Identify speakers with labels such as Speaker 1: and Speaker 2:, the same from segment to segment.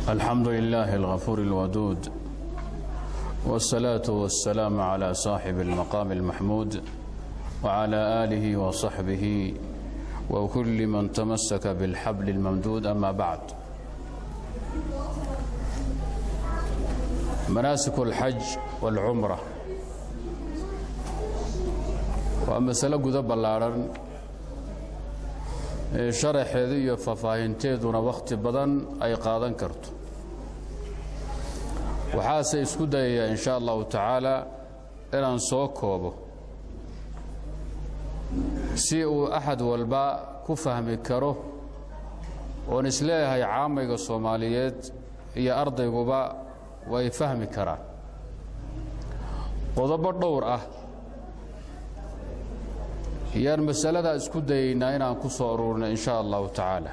Speaker 1: الحمد لله الغفور الودود، والصلاة والسلام على صاحب المقام المحمود وعلى آله وصحبه وكل من تمسك بالحبل الممدود. أما بعد، مناسك الحج والعمرة waa masalo guda ballaaran, sharaxeedu iyo faahfaahinteeduna wakhti badan ay qaadan karto. Waxaase isku dayayaa in sha allahu tacaala inaan soo koobo si uu axad walba ku fahmi karo, oon isleeyahay caamayga soomaaliyeed iyo ardayguba way fahmi karaan. Qodobo dhowr ah yaan masaladaa isku dayaynaa inaan ku soo aruurno in sha allahu tacaala.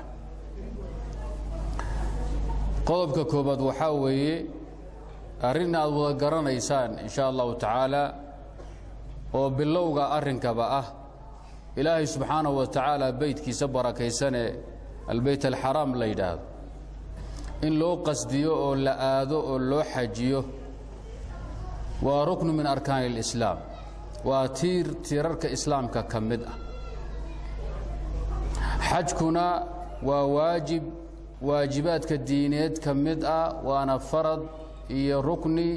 Speaker 1: Qodobka koobaad waxaa weeye arrin aad wada garanaysaan in sha allahu tacaala, oo bilowga arrinkaba ah: Ilaahay subxaanahu wa tacaala beytkiisa barakaysane, Albeyt Alxaraam la yidhaahdo, in loo qasdiyo oo la aado oo loo xajiyo waa ruknu min arkaani اlislaam, waa tiir tiirarka islaamka ka mid ah. Xajkuna waa waajib waajibaadka diineed ka mid ah, waana farad iyo rukni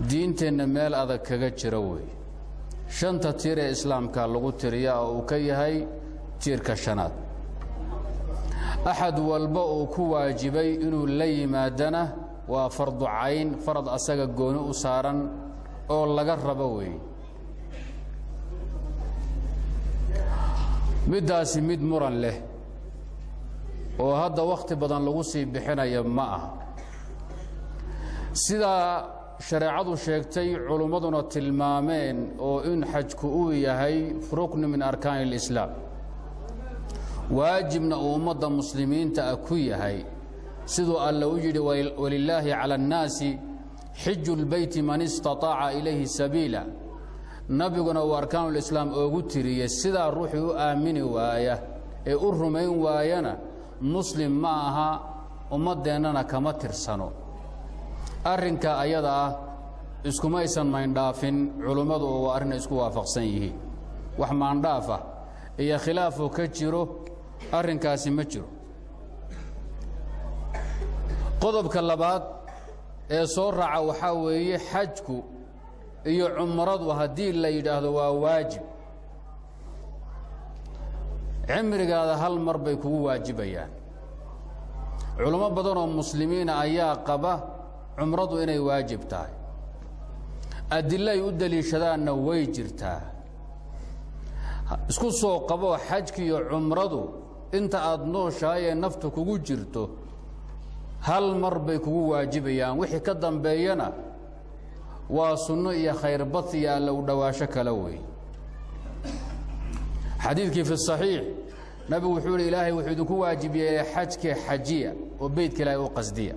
Speaker 1: diinteenna meel adag kaga jira weeye. Shanta tiir ee islaamka lagu tiriya oo uu ka yahay tiirka shanaad. Axad walba uu ku waajibay inuu la yimaadana waa fardu cayn, farad asaga gooni u saaran oo laga rabo weeye. Middaasi mid muran leh oo hadda wakhti badan lagu sii bixinayo ma aha. Sidaa shareecadu sheegtay, culummaduna tilmaameen, oo in xajku uu yahay rukni min arkaani اlislaam, waajibna uu ummadda muslimiinta ah ku yahay, siduu Alle u yidhi: "Walilaahi cala annaasi xiju اlbeyti man istaطaaca ilayhi sabiila." Nabiguna uu arkaanulislaam oogu tiriyey. Sidaa ruuxii u aamini waaya ee u rumayn waayana muslim ma aha, ummaddeennana kama tirsano. Arrinka ayada ah iskumaysan maandhaafin culummadu, oo waa arrin ay isku waafaqsan yihiin. Wax maandhaaf ah iyo khilaafuu ka jiro arrinkaasi ma jiro. Qodobka labaad ee soo raaca waxaa weeye, xajku iyo cumradu haddii la yidhaahdo waa waajib, cimrigaada hal mar bay kugu waajibayaan. Culummo badan oo muslimiina ayaa qaba cumradu inay waajib tahay, adilo ay u deliishadaanna way jirtaa. Isku soo qaboo, xajki iyo cumradu inta aad nooshahay ee nafta kugu jirto hal mar bay kugu waajibayaan. Wixii ka dambeeyana waa sunno iyo khayrbad iyo Alle u dhowaasho kale wey. Xadiidkii fi saxiix nabigu wuxuu ihi: "Ilaahay wuxuu idinku waajib yeelay xajkee, xajiya oo beytka Ilaahay u qasdiya."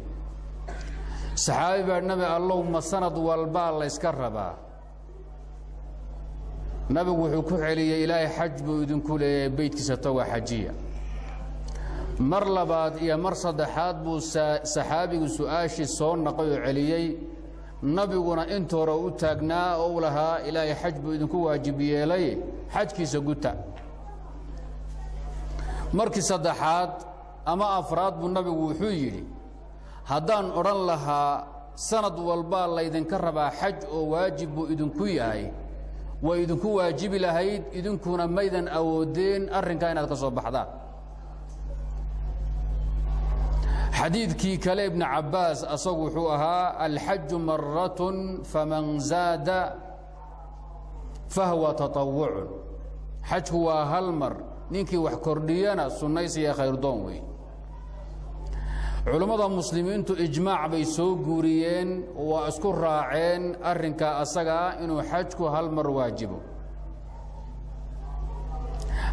Speaker 1: Saxaabi baa: "Nabi Allow, ma sanad walbaa layska rabaa?" Nabigu wuxuu ku celiyey: "Ilaahay xaj buu idinku leeyahay, beytkiisa taga, xajiya." Mar labaad iyo mar saddexaad buu saxaabigu su-aashii soo naqay oo celiyey. Nabiguna inta hore u taagnaa oo u lahaa: "Ilaahay xaj buu idinku waajib yeelay, xajkiisa guta." Markii saddexaad ama afraad buu nabigu wuxuu yidhi: "Haddaan odhan lahaa sanad walbaa laydinka rabaa xaj oo waajib buu idinku yahay, way idinku waajibi lahayd, idinkuna maydan awoodeen arrinkaa inaad ka soo baxdaan." Xadiidkii kale Ibnu Cabbaas asagu wuxuu ahaa: "Alxaju maratun, faman zaada fahuwa taطawucun." Xajku waa hal mar, ninkii wax kordhiyana sunnaysiya khayrdoon wey. Culummada muslimiintu ijmaac bay soo guuriyeen, waa isku raaceen arrinkaa asagaa inuu xajku hal mar waajibo.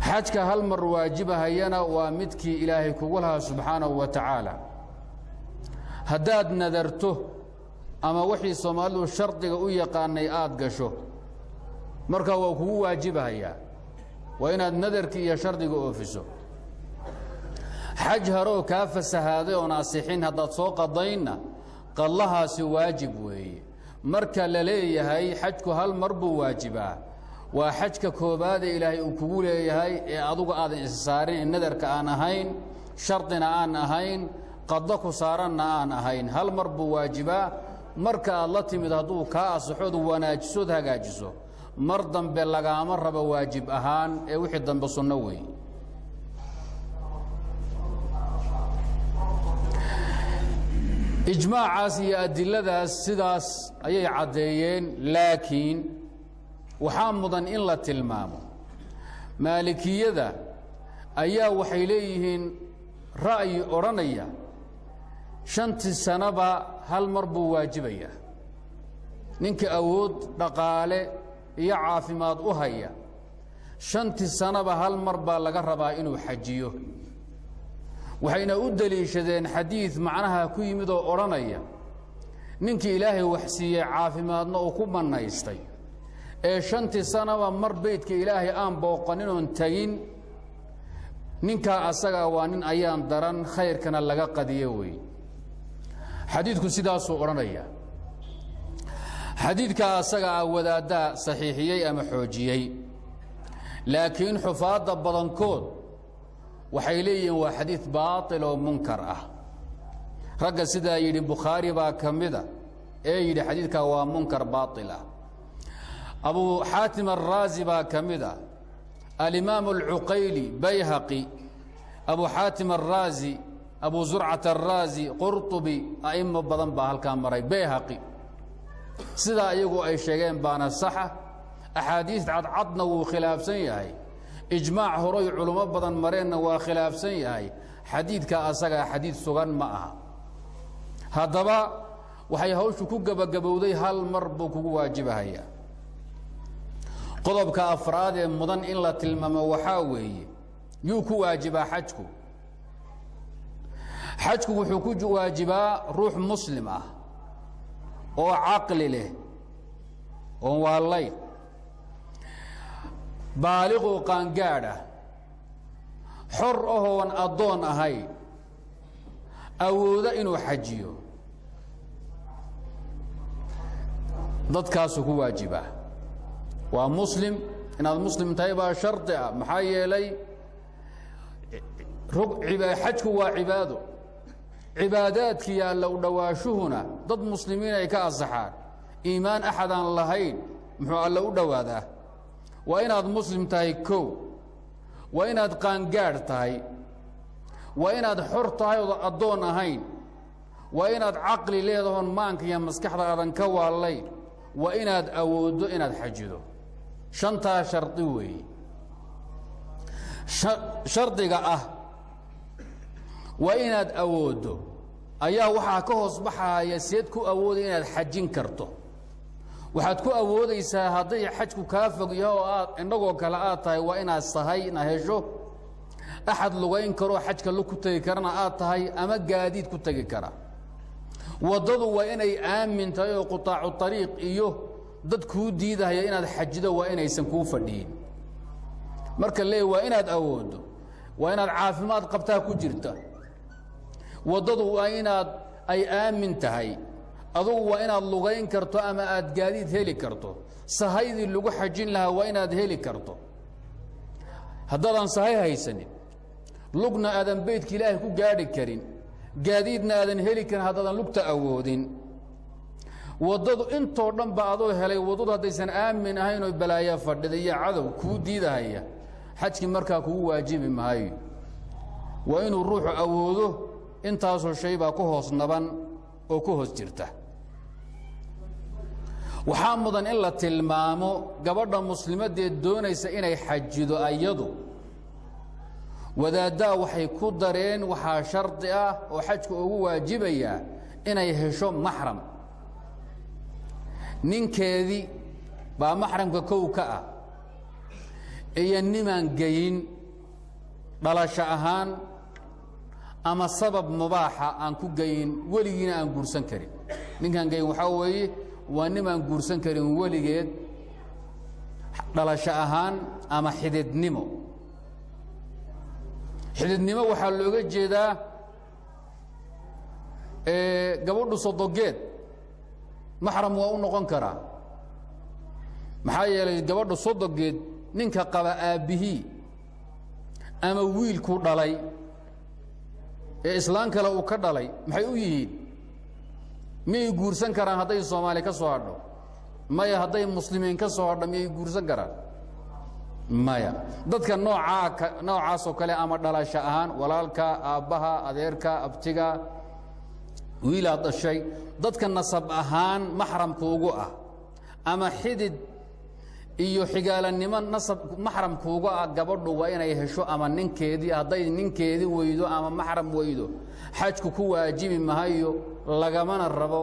Speaker 1: Xajka hal mar waajibahayana waa midkii Ilaahay kugu lahaa subxaanahu wa tacaala. Haddaad nadarto ama wixii soomaalidu shardiga u yaqaanay aad gasho, markaa waa kugu waajibahayaa. Waa inaad nadarkii iyo shardiga oofiso. Xaj haroo kaa fasahaaday oon asixin haddaad soo qadaynna, qadlahaasi waajib weeye. Marka la leeyahay xajku hal mar buu waajibaa, waa xajka koobaade ilaahay uu kugu leeyahay ee adugu aadan issaarin, ee nadarka aan ahayn, shardina aan ahayn, qadlo ku saaranna aan ahayn. Hal mar buu waajibaa. Marka aad la timid hadduu kaa asaxood wanaajisood hagaajiso, mar dambe lagaama rabo waajib ahaan, ee wixii dambe sunno weeye. Ijmaacaas iyo adiladaas sidaas ayay caddeeyeen, laakiin waxaa mudan in la tilmaamo maalikiyada ayaa waxay leeyihiin ra'yi odhanaya 5tii sanaba hal mar buu waajibayaa. Ninka awood dhaqaale iyo caafimaad u haya 5tii sanaba hal mar baa laga rabaa inuu xajiyo. Waxayna u deliishadeen xadiid macnaha ku yimid oo odhanaya ninkii ilaahay wax siiyey caafimaadna uu ku bannaystay ee 5tii sanaba mar beydka ilaahay aan booqanin oon tegin, ninkaa asagaa waa nin ayaan daran, khayrkana laga qadiyo wey. Xadiidku sidaasuu odhanaya. Xadiidkaa asaga ah wadaaddaa saxiixiyey ama xoojiyey, laakiin xufaadda badankood waxay leeyihiin waa xadiid baatil oo munkar ah. Ragga sidaa yidhi Bukhaari baa ka mida ee yidhi xadiidkaa waa munkar baatil ah. Abu Xaatim Araazi baa ka mid a, alimaam Alcuqayli, Bayhaqi, Abu Xaatim Araazi, Abu Zurcat Araazi, Qurطubi, a'imo badan baa halkaa maray. Bayhaqi sidaa iyagu ay sheegeen baana saxa. Axaadiis cadcadna wuu khilaafsan yahay, ijmaac horay culummo badan mareenna waa khilaafsan yahay. Xadiidka asagaa xadiid sugan ma aha. Haddaba waxay hawshu ku gebagabowday hal mar buu kugu waajibahayaa. Qodobka afraad ee mudan in la tilmaamo waxaa weeye, yuu ku waajibaa xajku? Xajku wuxuu ku waajibaa ruux muslim ah oo caqli leh, oon waalayn, baaliqoo qaangaadh ah, xor ahoon addoon ahayn, awooda inuu xajiyo. Dadkaasuu ku waajibaa. Waa muslim. Inaad muslim tahay baa shardi ah, maxaa yeelay xajku waa cibaado, cibaadaadkiiyo alla u dhowaashuhuna dad muslimiin ay ka asaxaan. Iimaan axadaan lahayn muxuu alle u dhowaadaa? Waa inaad muslim tahay kow, waa inaad qaangaadh tahay, waa inaad xor tahay ood addoon ahayn, waa inaad caqli leedahoon maanka iyo maskaxda aadan ka waalayn, waa inaad awooddo inaad xajido. 5taa shardi weeye. Shardiga ah waa inaad awooddo ayaa waxaa ka hoos baxaaya seed ku awooday inaad xajin karto. Waxaad ku awoodaysaa hadday xajku kaa fog yaho oo aad innagoo kale aad tahay, waa inaad sahay inaad hesho, axad lugayn karoo xajka lug ku tegi karana aad tahay ama gaadiid ku tegi kara. Waddadu waa inay aamin tahay oo qutaacu ariiq iyo dad kuu diidahaya inaad xajido waa inaysan kuu fadhiyin. Marka lee waa inaad awooddo, waa inaad caafimaad qabtaa ku jirta, waddadu waa inaad ay aamin tahay, adugu waa inaad lugayn karto ama aad gaadiid heli karto, sahaydii lagu xajin lahaa waa inaad heli karto. Haddaadan sahay haysanin, lugna aadan beydka ilaahay ku gaadhi karin, gaadiidna aadan heli karin, haddaadan lugta awoodin, waddadu intoo dhan ba adoo helay, waddadu haddaysan aamin ahayn oo balaayo fadhida iyo cadow kuu diidahaya, xajkii markaa kugu waajibi maayo. Waa inuu ruuxu awoodo. Intaasoo shay baa ku hoos naban oo ku hoos jirta. Waxaa mudan in la tilmaamo gabadha muslimadeed doonaysa inay xajido ayadu, wadaaddaa waxay ku dareen waxaa shardi ah oo xajku ugu waajibayaa inay hesho maxram. Ninkeedii baa maxramka kow ka ah, iyo nimaan geyin dhalasho ahaan ama sabab mubaaxa aan ku geyin, weligiina aan guursan karin. Ninkaan geyin waxaa weeye waa nimaan guursan karin weligeed, dhalasho ahaan ama xididnimo. Xididnimo waxaa looga jeedaa gabadhu sodogeed maxram waa u noqon karaa. Maxaa yeelay gabadhu sodogeed ninka qaba aabbihii ama wiilkuu dhalay ee islaan kale uu ka dhalay maxay u yihiin? Miyay guursan karaan hadday Soomaali ka soo hadho? Maya. Hadday muslimiin ka soo hadho miyay guursan karaan? Maya. Dadka noocaa noocaasoo kale ama dhalasho ahaan walaalka, aabbaha, adeerka, abtiga, wiilaad dhashay, dadka nasab ahaan maxramka ugu ah ama xidid iyo xigaalanimo nasab maxramkuuga ah, gabadhu waa inay hesho ama ninkeedii. Hadday ninkeedii weydo ama maxram weydo, xajku ku waajibi mahayo, lagamana rabo.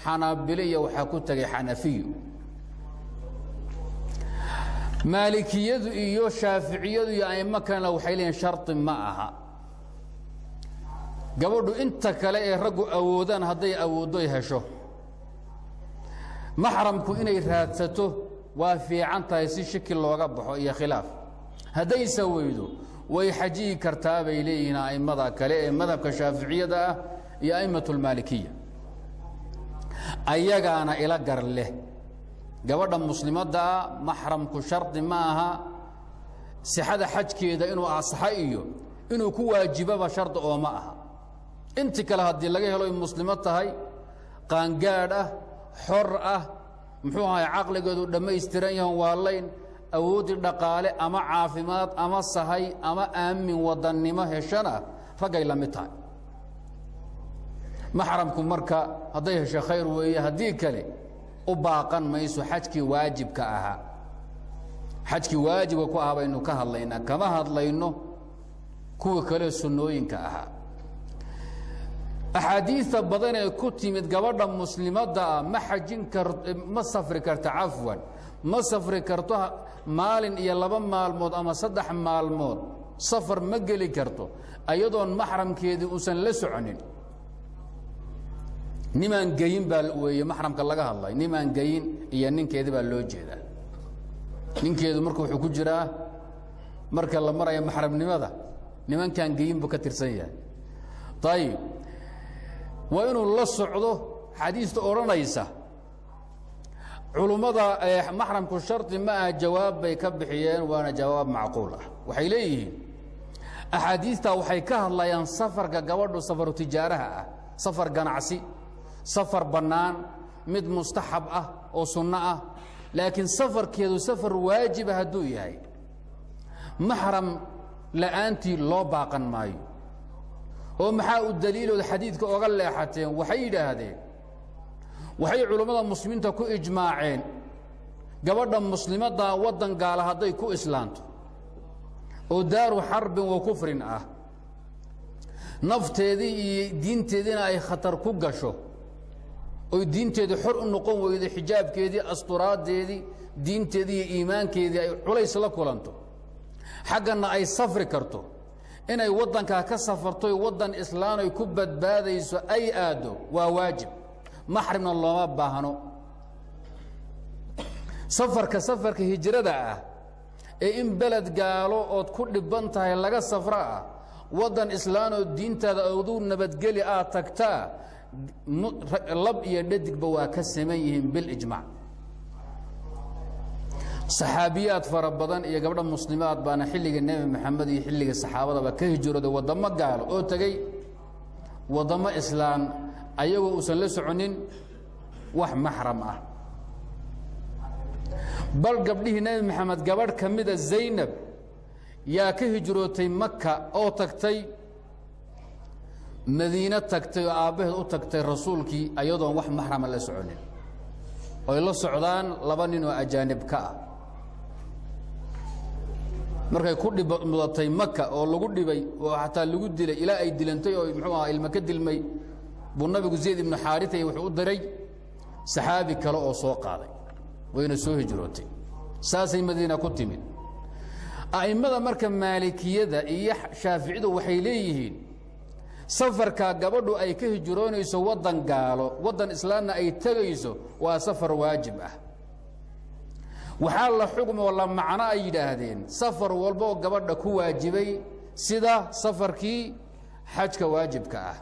Speaker 1: Xanaabile iyo waxaa ku tegay xanafiyo. Maalikiyadu iyo shaaficiyadu iyo aimo kalena waxay leeyihin shardi ma aha. Gabadhu inta kale ee raggu awoodaan hadday awooddoy hesho, maxramku inay raadsato waa fiican tahay si shiki looga baxo iyo khilaaf. Haddayse weydo way xajiyi kartaa bay leeyihiin a'immada kale ee madhabka shaaficiyada ah iyo a'immatulmaalikiya. Ayagaana ila gar leh. Gabadha muslimadda ah maxramku shardi ma aha sixada xajkeeda inuu asaxo iyo inuu ku waajibaba shardi ooma aha. Inti kale haddii laga helo ay muslimad tahay, qaangaadh ah, xor ah, muxuu ahay, caqligeedu dhammaystiran yahan, waa layn awooddii dhaqaale ama caafimaad ama sahay ama aamin wadannimo heshana, raggay la mid tahay. Maxramku marka hadday hesho khayr weeye, haddii kale u baaqan mayso xajkii waajibka ahaa. Xajkii waajibka ku ahaa baynu ka hadlaynaa, kama hadlayno kuwa kale sunnooyinka ahaa. Axaadiista badan ee ku timid gabadha muslimadda ah ma xajin kar, ma safri karto, cafwan, ma safri karto maalin iyo 2 maalmood ama 3 maalmood safar ma geli karto ayadoon maxramkeedii uusan la soconin. Nimaan geyin baa weeye maxramka laga hadlay, nimaan geyin iyo ninkeedii baa loo jeedaa. Ninkeedu marka wuxuu ku jiraa marka la maraya maxramnimada nimankaan geyin buu ka tirsan yahay. Ayib, waa inuu la socdo. Xadiista odhanaysa culummada maxramku shardi ma aha jawaab bay ka bixiyeen, waana jawaab macquul ah. Waxay leeyihiin axaadiistaa waxay ka hadlayaan safarka gabadhu safaru tijaaraha ah, safar ganacsi, safar bannaan, mid mustaxab ah oo sunno ah. Laakiin safarkeedu safar waajiba hadduu yahay, maxram la'aantii loo baaqan maayo. Oo maxaa u daliilood xadiidka oga leexateen? Waxay yidhaahdeen waxay culummada muslimiinta ku ijmaaceen gabadha muslimaddaa waddan gaala hadday ku islaanto oo daaru xarbin wa kufrin ah, nafteedii iyo diinteediina ay khatar ku gasho, oy diinteedii xor u noqon weydo, xijaabkeedii, asturaaddeedii, diinteedii iyo iimaankeedii ay culays la kulanto, xaggana ay safri karto, inay waddankaa ka safartoy waddan islaanoy ku badbaadayso ay aaddo waa waajib, maxrimna looma baahno. Safarka safarka hijrada ah ee in beled gaalo ood ku dhibban tahay laga safro ah, waddan islaanoo diintaada odu nabadgeli aad tagtaa, lab iyo dhadigba waa ka siman yihiin bilijmaac. Saxaabiyaad fara badan iyo gabdho muslimaad baana xilliga Nebi Maxamed iyo xilliga saxaabadaba ka hijrooday waddamo gaalo oo tegey waddamo islaan ayagoo uusan la soconin wax maxram ah. Bal gabdhihii Nebi Maxamed gabadh ka mida, Zaynab, yaa ka hijrootay Maka oo tagtay Madiine, tagtay oo aabbaheed u tagtay rasuulkii, ayadoon wax maxrama la soconin, oy la socdaan 2 nin oo ajaanib ka ah. Markay ku dhib mudatay Maka oo lagu dhibay oo xataa lagu dilay ilaa ay dilantay oo muxuu ahaa ilma ka dilmay, buu nabigu Zayd ibnu Xaaritay wuxuu u diray saxaabi kale oo soo qaaday, wayna soo hijrootay, saasay Madiina ku timid. A'immada marka maalikiyada iyo shaaficiyadu waxay leeyihiin safarka gabadhu ay ka hijroonayso waddan gaalo waddan islaamna ay tegayso waa safar waajib ah. Waxaa la xugmoo la macno ay yidhaahdeen safar walba oo gabadha ku waajibay Sida safarkii xajka waajibka ah.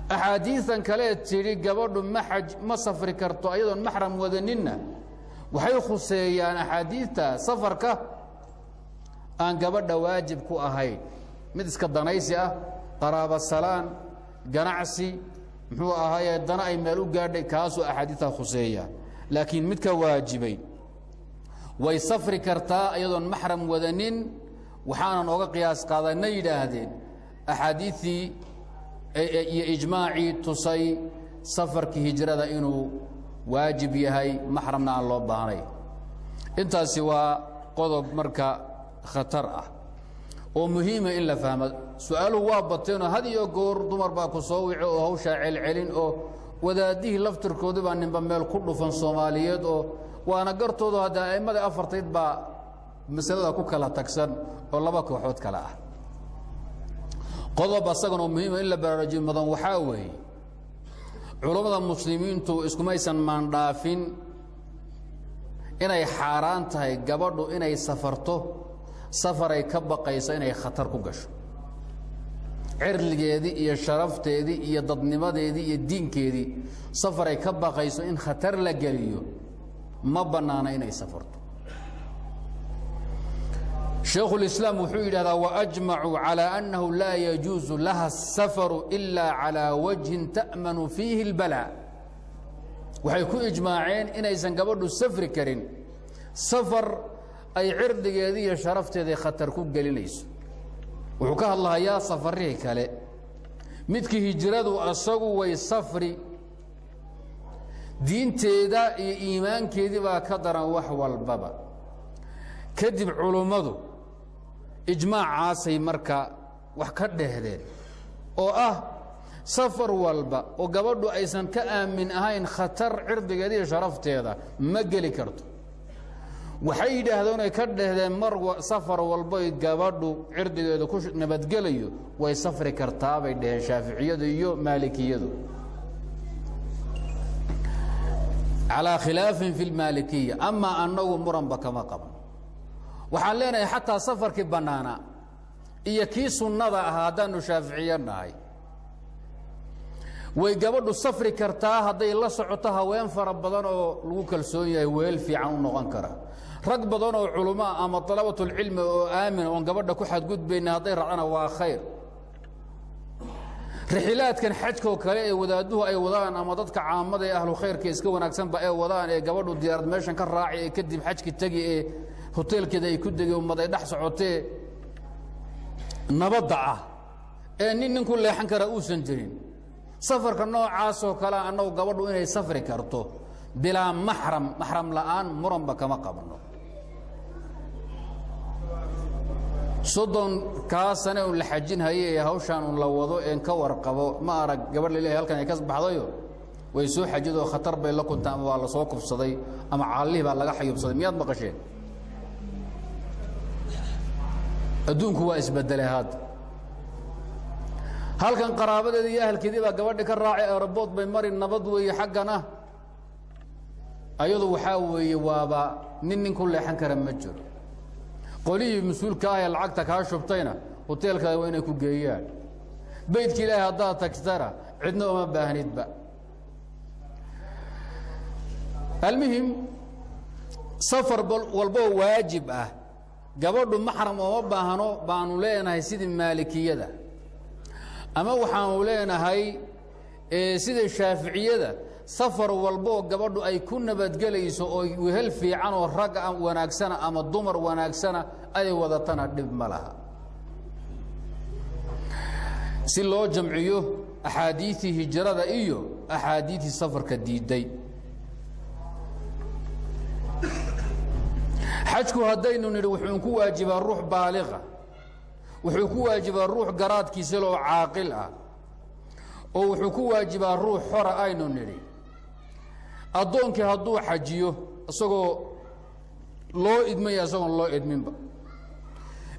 Speaker 1: Axaadiidan kale tidhi gabadhu ma xaj ma safri karto ayadoon maxram wadaninna, waxay khuseeyaan axaadiidta safarka aan gabadha waajib ku ahayn, mid iska danaysi ah, qaraabo salaan, ganacsi, muxuu ahaaye, dana ay meel u gaadhay, kaasuu axaadiidta khuseeya. Laakiin midka waajibay way safri kartaa iyadoon maxram wadanin. Waxaanan oga qiyaas qaadanna, yidhaahdeen, axaadiiii iyo ijmaacii tusay safarkii hijrada inuu waajib yahay, maxramna aan loo baahnay. Intaasi waa qodob marka khatar ah oo muhiima in la fahmo. Su-aaluhu waa bateenoo had iyo goor dumar baa ku soo wici oo hawshaa celcelin, oo wadaadihii laftirkoodii baa ninba meel ku dhufan Soomaaliyeed, oo waana gartoodu. Hadda a'immada afartayd baa masalada ku kala tagsan oo laba kooxood kale ah. Qodob asaganoo muhiima in la baraarujiyo mudan waxaa weeye, culammada muslimiintu iskumaysan maandhaafin inay xaaraan tahay gabadhu inay safarto safaray ka baqayso inay khatar ku gasho cirligeedii iyo sharafteedii iyo dadnimadeedii iyo diinkeedii. Safaray ka baqayso in khatar la geliyo ma bannaana inay safarto. Shaykhulislaam wuxuu yidhahdaa: waajmacuu calى annahu laa yajuusu laha asafaru ila calىa wajhin ta'manu fiihi اlbalaa. Waxay ku ijmaaceen inaysan gabadhu safri karin safar ay cirdigeedii iyo sharafteedii khatar ku gelinayso. Wuxuu ka hadlahayaa safarihii kale. Midkii hijradu asagu way safri, diinteeda iyo iimaankeedii baa ka daran wax walbaba. Kadib culummadu ijmaacaasay marka wax ka dhehdeen, oo ah safar walba oo gabadhu aysan ka aamin ahayn khatar cirdigeeda iyo sharafteeda ma geli karto. Waxay yidhaahdeen ay ka dhehdeen, mar safar walboy gabadhu cirdigeedu ku nabadgelayo way safri kartaa, bay dheheen Shaaficiyadu iyo Maalikiyadu, calaa khilaafin fi lmaalikiya. Amaa annagu muranba kama qaban. Waxaan leenahay xataa safarkii bannaanaa iyo kii sunnada ahaa, haddaanu Shaaficiye nahay, way gabadhu safri kartaa hadday la socoto haween fara badan oo lagu kalsoon yahay, weel fiican u noqon kara, rag badan oo culummoa ama dalabatulcilmi oo aamina oon gabadha ku xadgudbayna hadday raacdana waa khayr. Rixilaadkan xajkoo kale ee wadaadduhu ay wadaan ama dadka caamada ee ahlu khayrka iska wanaagsanba ee wadaan, ee gabadhu diyaarad meeshan ka raaci ee kadib xajki tegi ee hoteelkeeda ay ku degi, ummad ay dhex socotee, nabadda ah ee nin ninku leexan kara uusan jirin, safarka noocaasoo kalea annagu gabadhu inay safri karto bilaa maxram, maxram la'aan, muranba kama qabno. 30-kaa sane un la xajinhaye ee hawshaan un la wado een ka warqabo, ma arag gabadh laleeyahay halkan ay ka baxdayo way soo xajidoo khatar bay la kuntay ama waa la soo kufsaday ama caallihii baa laga xayuubsaday. Miyaad maqasheen? Adduunku waa isbedelay hadda. Halkan qaraabadeeda iyo ahalkeedii baa gabadhi ka raacay, aeroboort bay mari, nabad weeye. Xaggana ayadu waxaa weeye waaba nin nin ku leexan kara ma jiro. Qolihii mas-uulka ah ee lacagta kaa shubtayna hoteelkaada waa inay ku geeyaan. Beydka Ilaahay haddaad tagtana cidna uma baahnidba. Almuhim, safar walboo waajib ah gabadhu maxram ooma baahno baanu leenahay sidii Maalikiyada, ama waxaanu leenahay sida Shaaficiyada, safar walboo gabadhu ay ku nabadgelayso oo wehel fiican oo rag wanaagsana ama dumar wanaagsana ay wadatana dhib ma laha, si loo jamciyo axaadiiii hijrada iyo axaadiiii safarka diiday. Xajku haddaynu nidhi wuxuu ku waajibaa ruux baaliqa, wuxuu ku waajibaa ruux garaadkiisa loo caaqil ah, oo wuxuu ku waajibaa ruux xora aynu nidhi, addoonkii hadduu xajiyo isagoo loo idmaya, isagoon loo idminba,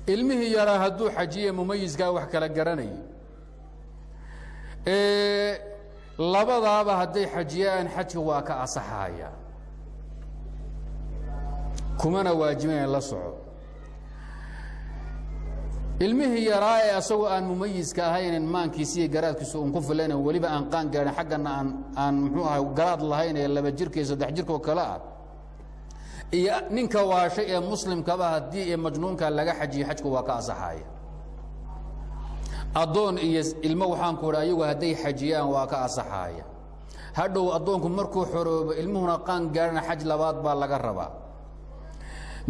Speaker 1: ilmihii yaraa hadduu xajiye mumayiskaa wax kala garanayay, labadaaba hadday xajiyaan xajka waa ka asaxaya, kumana waajibinaya. La soco, Ilmihii yaraa ee asagoo aan mumayiska ahaynin, maankiisi iyo garaadkiisu un ku filayna, weliba aan qaan gaarin, xaggana aan muxuu ahay garaad lahayn, ee 2 jirka iyo 3 jirkaoo kale ah, iyo ninka waashay ee muslimkaba haddii ee majnuunka laga xajiyo, xajku waa ka asaxaya. Addoon iyo ilmo waxaan ku idhi ayagu hadday xajiyaan waa ka asaxaya. Hadhow addoonku markuu xoroobo, ilmuhuna qaan gaarana, xaj labaad baa laga rabaa.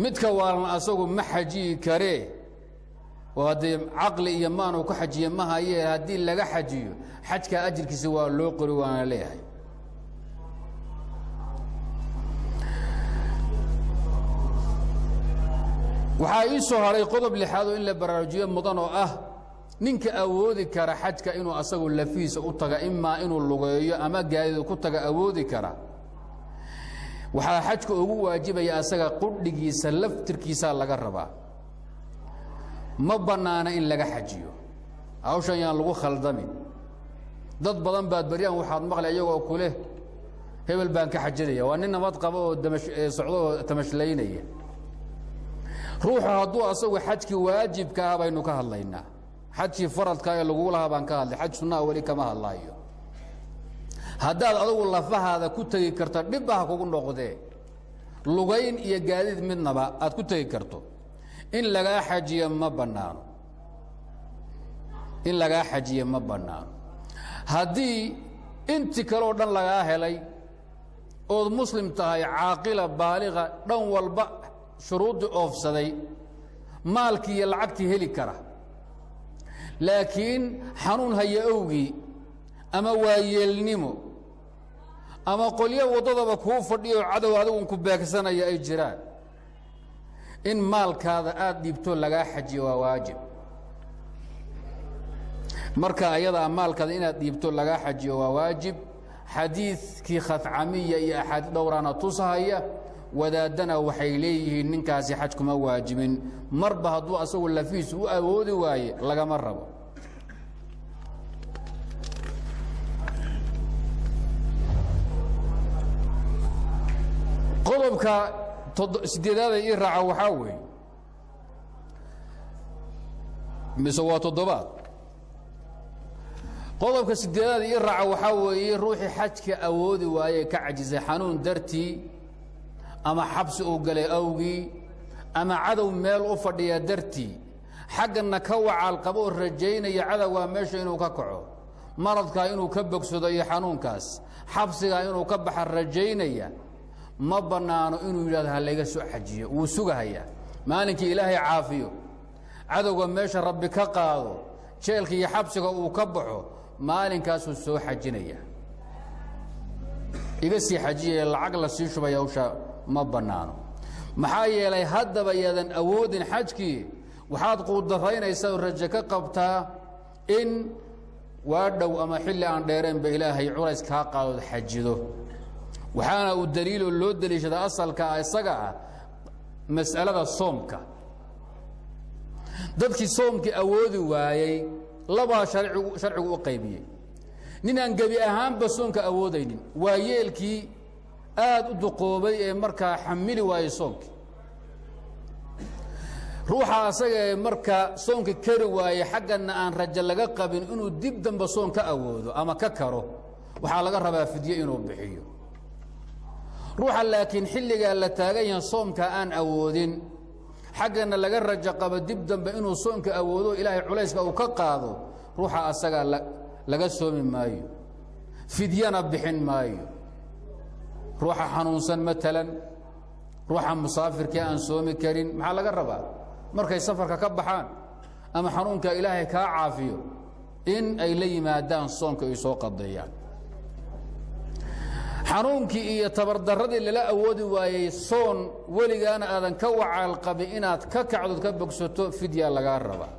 Speaker 1: Midka waalan asagu ma xajiyi karee, oo haddee caqli iyo maan uu ka xajiye ma hayee, haddii laga xajiyo xajka ajirkiisa waa loo qori, waana leeyahay. Waxaa ii soo haray qodob lixaad oo in la baraarujiyo mudan, oo ah ninka awoodi kara xajka inuu asagu lafihiisa u taga, imaa inuu lugeeyo ama gaadiid ku taga awoodi kara, waxaa xajka ugu waajibaya asaga qudhigiisa, laftirkiisaa laga rabaa. Ma bannaana in laga xajiyo. Hawshan yaan lagu khaldamin. Dad badan baad baryaan waxaad maqlay iyagoo kuleh hebel baan ka xajinaya, waa nin nabad qaba oo socdo oo tamashlaynaya. Ruuxu hadduu asagu xajkii waajibka ah baynu ka hadlaynaa, xajkii faradka ee lagugu lahaa baan ka hadlay, xaj sunnaha weli kama hadlaayo. Haddaad adugu lafahaada ku tegi karto, dhibba ha kugu noqdee, lugayn iyo gaadiid midnaba aad ku tegi karto, in lagaa xajiyo ma bannaano, in lagaa xajiyo ma bannaano. Haddii inti kale oo dhan lagaa helay, ood muslim tahay, caaqila baaliqa, dhan walba shuruuddii oofsaday, maalkii iyo lacagtii heli kara, laakiin xanuun haya owgii ama waayeelnimo ama qolyo waddadaba kuu fadhiyo cadow adigun ku beegsanaya ay jiraan, in maalkaada aad dhiibto lagaa xajiyo waa waajib. Marka ayadaa maalkaada inaad dhiibto lagaa xajiyo waa waajib. Xadiidkii khadcamiya iyo axaadiis dhowraana tusahaya. Wadaaddana waxay leeyihiin ninkaasi xaj kuma waajibin, marba hadduu asagu lafihiisu u awoodi waaye lagama rabo. Qodobka sideedaada ii raaca waxaa weeye, mise waa toddobaad? Qodobka sideedaada ii raaca waxaa weeye ruuxii xajka awoodi waaye, ka cajisay xanuun dartii ama xabsi uu galay awgii ama cadow meel u fadhiya dartii, xaggana ka wacaal qabo oo rajaynaya cadowgaa meesha inuu ka kaco, maradkaa inuu ka bogsado iyo xanuunkaas, xabsigaa inuu ka baxa rajaynaya, ma bannaano inuu yidhahdo ha layga soo xajiyo. Wuu sugahayaa maalinkii Ilaahay caafiyo, cadowga meesha Rabbi ka qaado, jeelka iyo xabsiga uu ka baxo, maalinkaasuu soo xajinaya. Iga sii xajiyaya lacag la sii shubaya hawsha ma bannaano. Maxaa yeelay haddaba yaadan awoodin xajkii, waxaad quudaraynaysaa oo rajo ka qabtaa in waa dhow ama xilli aan dheereenba Ilaahay culays kaa qaadood xajido. Waxaana uu daliiloo loo deliishada asalka isaga ah mas'alada soomka. Dadkii soomkii awoodi waayey labaa sharcigu u qaybiyey: nin aan gebi ahaanba soonka awoodaynin, waa yeelkii aad u duqoobay ee markaa xamili waayey soonkii. Ruuxa asaga ee markaa soonka kari waayey, xaggana aan rajo laga qabin inuu dib dambe soon ka awoodo ama ka karo, waxaa laga rabaa fidye inuu bixiyo. Ruuxa laakiin xilligaa la taagan yahay soomka aan awoodin, xaggana laga rajo qabo dib dambe inuu soonka awoodo, Ilaahay culayska uu ka qaado, ruuxa asagaa laga soomi maayo, fidyana bixin maayo. Ruuxa xanuunsan maalan, ruuxa musaafirkii aan soomi karin, maxaa laga rabaa? Markay safarka ka baxaan ama xanuunka Ilaahay kaa caafiyo in ay la yimaadaan soonka ay soo qadeeyaan. Xanuunkii iyo tabardarradii lala awoodi waayey soon, weligaana aadan ka wacaal qabin inaad ka kacdood ka bogsato, fidya lagaa rabaa.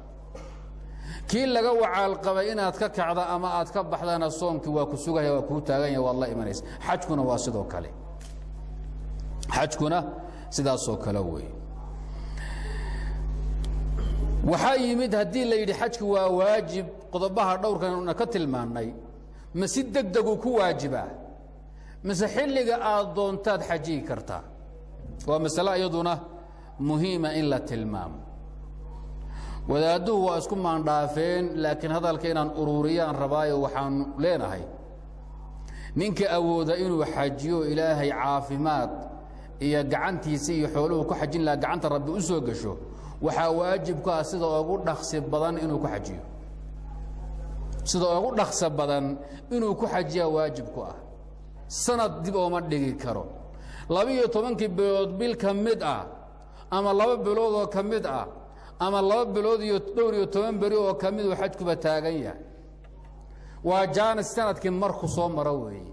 Speaker 1: Kii laga wacaal qabay inaad ka kacda ama aad ka baxdana, soonkii waa ku sugaya, waa kuu taagan yahay, waad la imanaysa. Xajkuna waa sidoo kale, xajkuna sidaasoo kale wey. Waxaa yimid haddii la yidhi xajku waa waajib, qodobaha dhowrkanna ka tilmaannay, ma si deg deguu ku waajibaa mise xilliga aad doontaad xajiyi kartaa? Waa masale iyaduna muhiima in la tilmaamo. Wadaadduhu waa isku maandhaafeen, laakiin hadalka inaan ururiyaan rabaayo waxaanu leenahay ninka awooda inuu xajiyo, Ilaahay caafimaad iyo gacantiisa iyo xooluhu ku xajin lahaa gacanta Rabbi u soo gasho, waxaa waajib ku ah sida ugu dhaqsi badan inuu ku xajiyo. Sida ugu dhaqso badan inuu ku xajiyaa waajib ku ah. Sanad dib ooma dhigi karo. 12-kii bilood bil ka mid ah, ama 2 biloodoo ka mid ah, ama 2 bilood iyo dhowr iyo toban beri oo ka miduu xajkuba taagan yahay. Waa jaanis sanadkii marku soo maro weeye.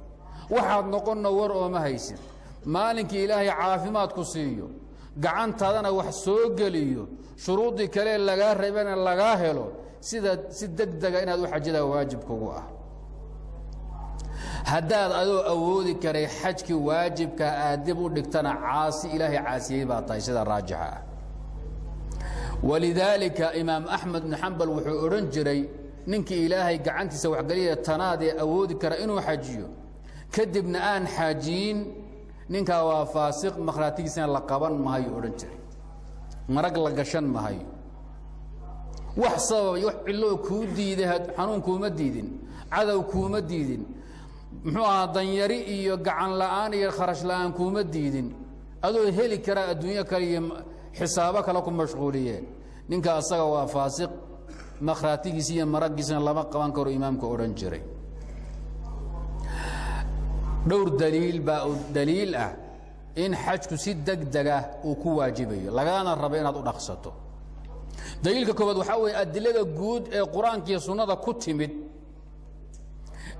Speaker 1: Waxaad noqonna war ooma haysid. Maalinkii Ilaahay caafimaadku siiyo, gacantaadana wax soo geliyo, shuruuddii kale lagaa rabana lagaa helo, sida si deg dega inaad u xajidaa waajib kugu ah. Haddaad adoo awoodi karay xajkii waajibka aad dib u dhigtana, caasi Ilaahay caasiyey baa tahay sida raajixa ah. Walidaalika Imaam Axmed bnu Xambal wuxuu odhan jiray, ninkii Ilaahay gacantiisa waxgeliya tanaadee awoodi kara inuu xajiyo, kadibna aan xajiyin, ninkaa waa faasiq, makhraatigiisana la qaban mahayo odhan jiray, marag la gashan mahayo. Wax sabab wax cilloo kuu diiday, xanuun kuuma diidin, cadow kuuma diidin, muxuu ahaa, danyari iyo gacan la'aan iyo kharash la'aan kuuma diidin, adoo heli karaa adduunyo kale iyo xisaabo kale ku mashquuliyeen, ninka asaga waa faasiq, makhraatigiisa iyo maraggiisana lama qaban karo imaamka odhan jiray. Dhowr daliil baa daliil ah in xajku si deg dega uu ku waajibayo, lagaana raba inaad u dhaqsato. Daliilka koowaad waxaa weeye adilada guud ee Qur-aanka iyo sunnada ku timid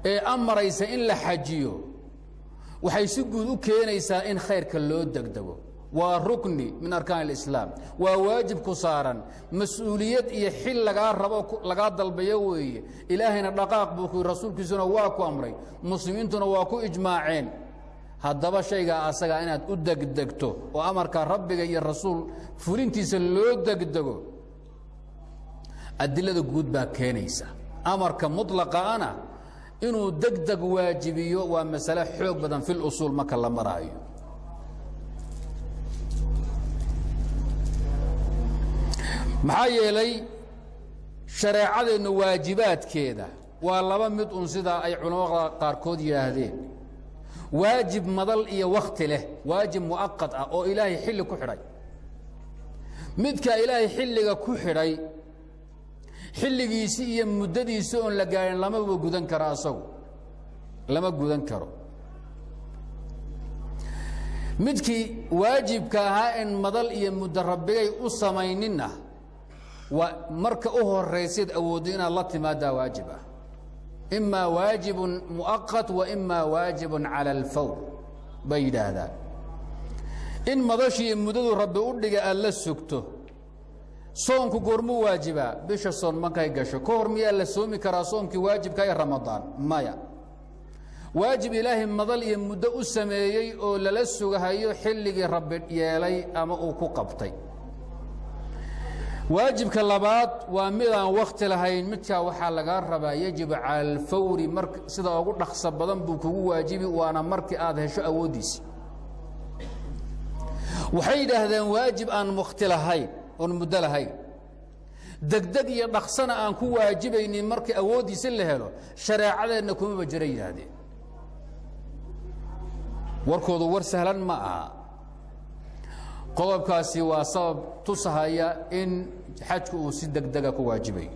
Speaker 1: ee amaraysa in la xajiyo, waxay si guud u keenaysaa in khayrka loo degdego. Waa rukni min arkaan اlislaam, waa waajib ku saaran, mas-uuliyad iyo xil lagaa rabo, lagaa dalbayo weeye. Ilaahayna dhaqaaq buu ku, rasuulkiisuna waa ku amray, muslimiintuna waa ku ijmaaceen. Haddaba shaygaa asagaa inaad u degdegto oo amarka Rabbiga iyo rasuul fulintiisa loo degdego, adilada guud baa keenaysa. Amarka muطlaqaana inuu degdeg waajibiyo waa masale xoog badan fi lusuul marka la maraayo. Maxaa yeelay shareecadeennu waajibaadkeeda waa laba mid un, sidaa ay culamada qaarkood yidhaahdeen: waajib madal iyo wakti leh, waajib mu'aqad ah oo Ilaahay xilli ku xidhay. Midka Ilaahay xilliga ku xidhay, xilligiisi iyo muddadiisi oon la gaarin lamaba gudan karo, asagu lama gudan karo. Midkii waajibka ahaa in madal iyo muddo Rabbigay u samayninna, waa marka u horaysayd awooddo inaad la timaadaa waajib ah. Imaa waajibun mu'aqat wa imaa waajibun cala alfawr bay yidhaahdaan. In madashii muddadu Rabbi u dhiga aad la sugto. Soonku goormuu waajibaa? Bisha soon markay gasho. Ka hor miyaa la soomi karaa soomkii waajibka ee Ramadaan? Maya. Waajib Ilaahay madal iyo muddo u sameeyey oo lala sugahayo xilligii Rabbi yeelay ama uu ku qabtay. Waajibka labaad waa midaan wakti lahayn. Midkaa waxaa lagaa rabaa yajibu cala alfawri, mar sida ugu dhaqso badan buu kugu waajibi, waana markii aad hesho awooddiisi. Waxay yidhaahdeen waajib aan wakti lahayn oon muddo lahayn, degdeg iyo dhaqsana aan ku waajibaynin markii awooddiisi la helo, shareecadeenna kumaba jira yidhaahdeen. Warkoodu war sahlan ma aha. Qodobkaasi waa sabab tusahaya in xajku uu si degdega ku waajibayo.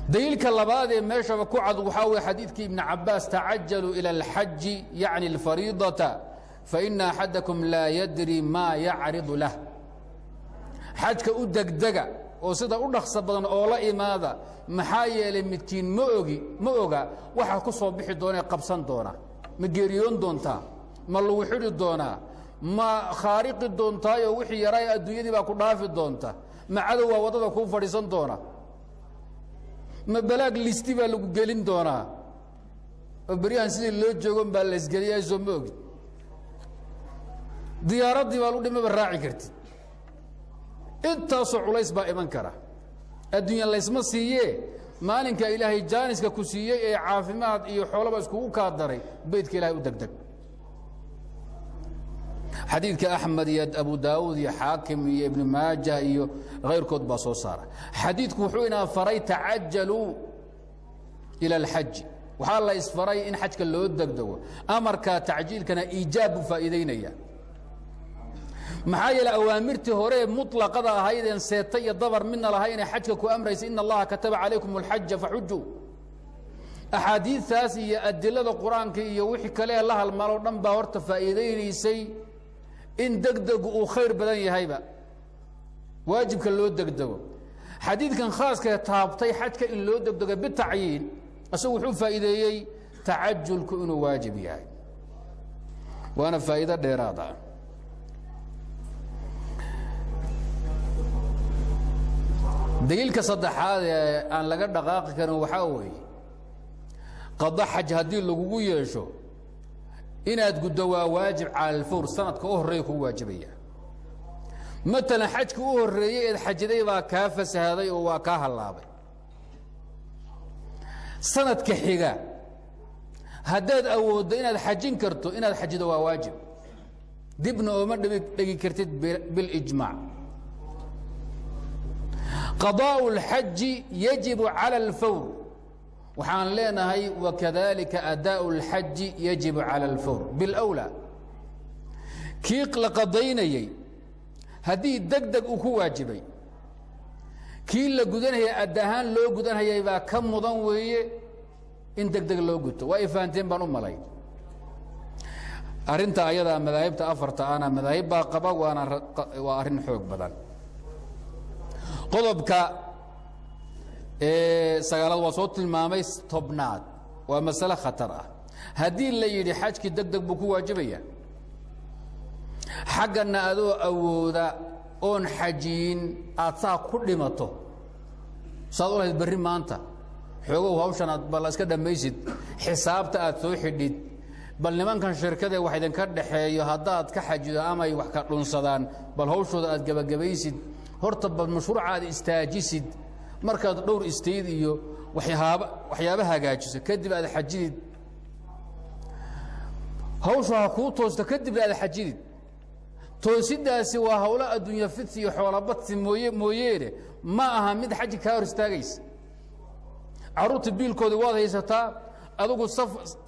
Speaker 1: Daliilka labaad ee meeshaba ku cad waxaa weye xadiidkii Ibni Cabaas: tacajaluu ilى اlxaji, yacni اlfariidata, faina axadakum laa yadri maa yacridu lah. Xajka u degdega oo sida u dhaqso badan oo la imaada, maxaa yeelay midkiin ma ogi, ma oga waxa ku soo bixi doona ee qabsan doona. Ma geeriyoon doontaa? Ma lagu xidhi doonaa? Ma khaariqi doontaayoo wixii yaraay adduunyadii baa ku dhaafi doonta? Ma cadow waa waddada kuu fadhiisan doona? Ma balaag listi baa lagu gelin doonaa? Oo beryahan sidii loo joogon baa la isgeliyaa, soo ma ogid? Diyaaraddii baa lagu dhimaba raaci kartid. Intaasoo culays baa iman kara. Adduunya laysma siiyee, maalinka Ilaahay jaaniska ku siiyey ee caafimaad iyo xoolaba iskugu kaa daray, beydka Ilahay u degdeg. Xadiidka Axmed iyo Abu Daawuud iyo Xaakim iyo Ibnu Maajah iyo kayrkood baa soo saara. Xadiidku wuxuu inaa faray tacajaluu ila alxaji, waxaa la isfaray in xajka loo degdego. Amarkaa tacjiilkana iijaab buu faa'iidaynaya. Maxaa yeele awaamirtii hore muطlaqada ahaydeen seeta iyo dabar midna lahaynee xajka ku amraysa, in allaha kataba calaykum اlxaja faxujuu, axaadiistaas iyo adilada qur-aanka iyo wixii kale la halmaaloo dhan baa horta faa'iidaynaysay in degdegu uu khayr badan yahayba, waajibka loo degdego. Xadiidkan khaaskee taabtay xajka in loo degdego bitacyiin, isagu wuxuu faa'iideeyey tacajulku inuu waajib yahay, waana faa'iido dheeraad ah. Daliilka saddexaad ee aan laga dhaqaaqi karin waxaa weeye, qada xaj haddii lagugu yeesho inaad guddo waa waajib cala alfawr, sanadka u horreeya kugu waajibaya. Matalan xajka u horreeyey eed xajiday baa kaa fasahaday oo waa kaa hallaabay. Sanadka xiga haddaad awooddo inaad xajin karto, inaad xajido waa waajib, dibna ooma dhegi kartid bilijmaac. Qadaaءu اlxaji yajibu calى اlfawr, waxaan leenahay wakadalika adaaءu اlxaji yajibu calى اlfawr bilأwlaa. Kii la qadaynayey haddii deg deg uu ku waajibay, kii la gudanayay add ahaan loo gudanhayay baa ka mudan weeye in deg deg loo guto. Waa ay fahanteen baan u malay arrinta ayadaa. Madaahibta afarta ana madaahib baa qaba, waana waa arrin xoog badan. Qodobka sagaalaad waa soo tilmaamay. Tobnaad waa masale khatar ah. Haddii la yidhi xajkii deg deg buu ku waajibaya, xaggana adoo awooda oon xajiyin aad saa ku dhimato, saad u lahayd berri maanta xoogow hawshan aad bal iska dhammaysid, xisaabta aad soo xidhid, bal nimankan shirkadee wax idinka dhaxeeyo haddaad ka xajido amay wax ka dhunsadaan, bal hawshooda aad gebagabaysid, horta bal mashruuca aad istaajisid, markaad dhowr istayd iyo waxyaaba hagaajiso kadib aad xajidid, hawshu ha kuu toosto kadibna aad xajidid. Toosidaasi waa hawlo adduunya fidsi iyo xoolabadsi mooye mooyeene, ma aha mid xaji kaa hor istaagaysa. Carruurta biilkoodii waad haysataa, adugu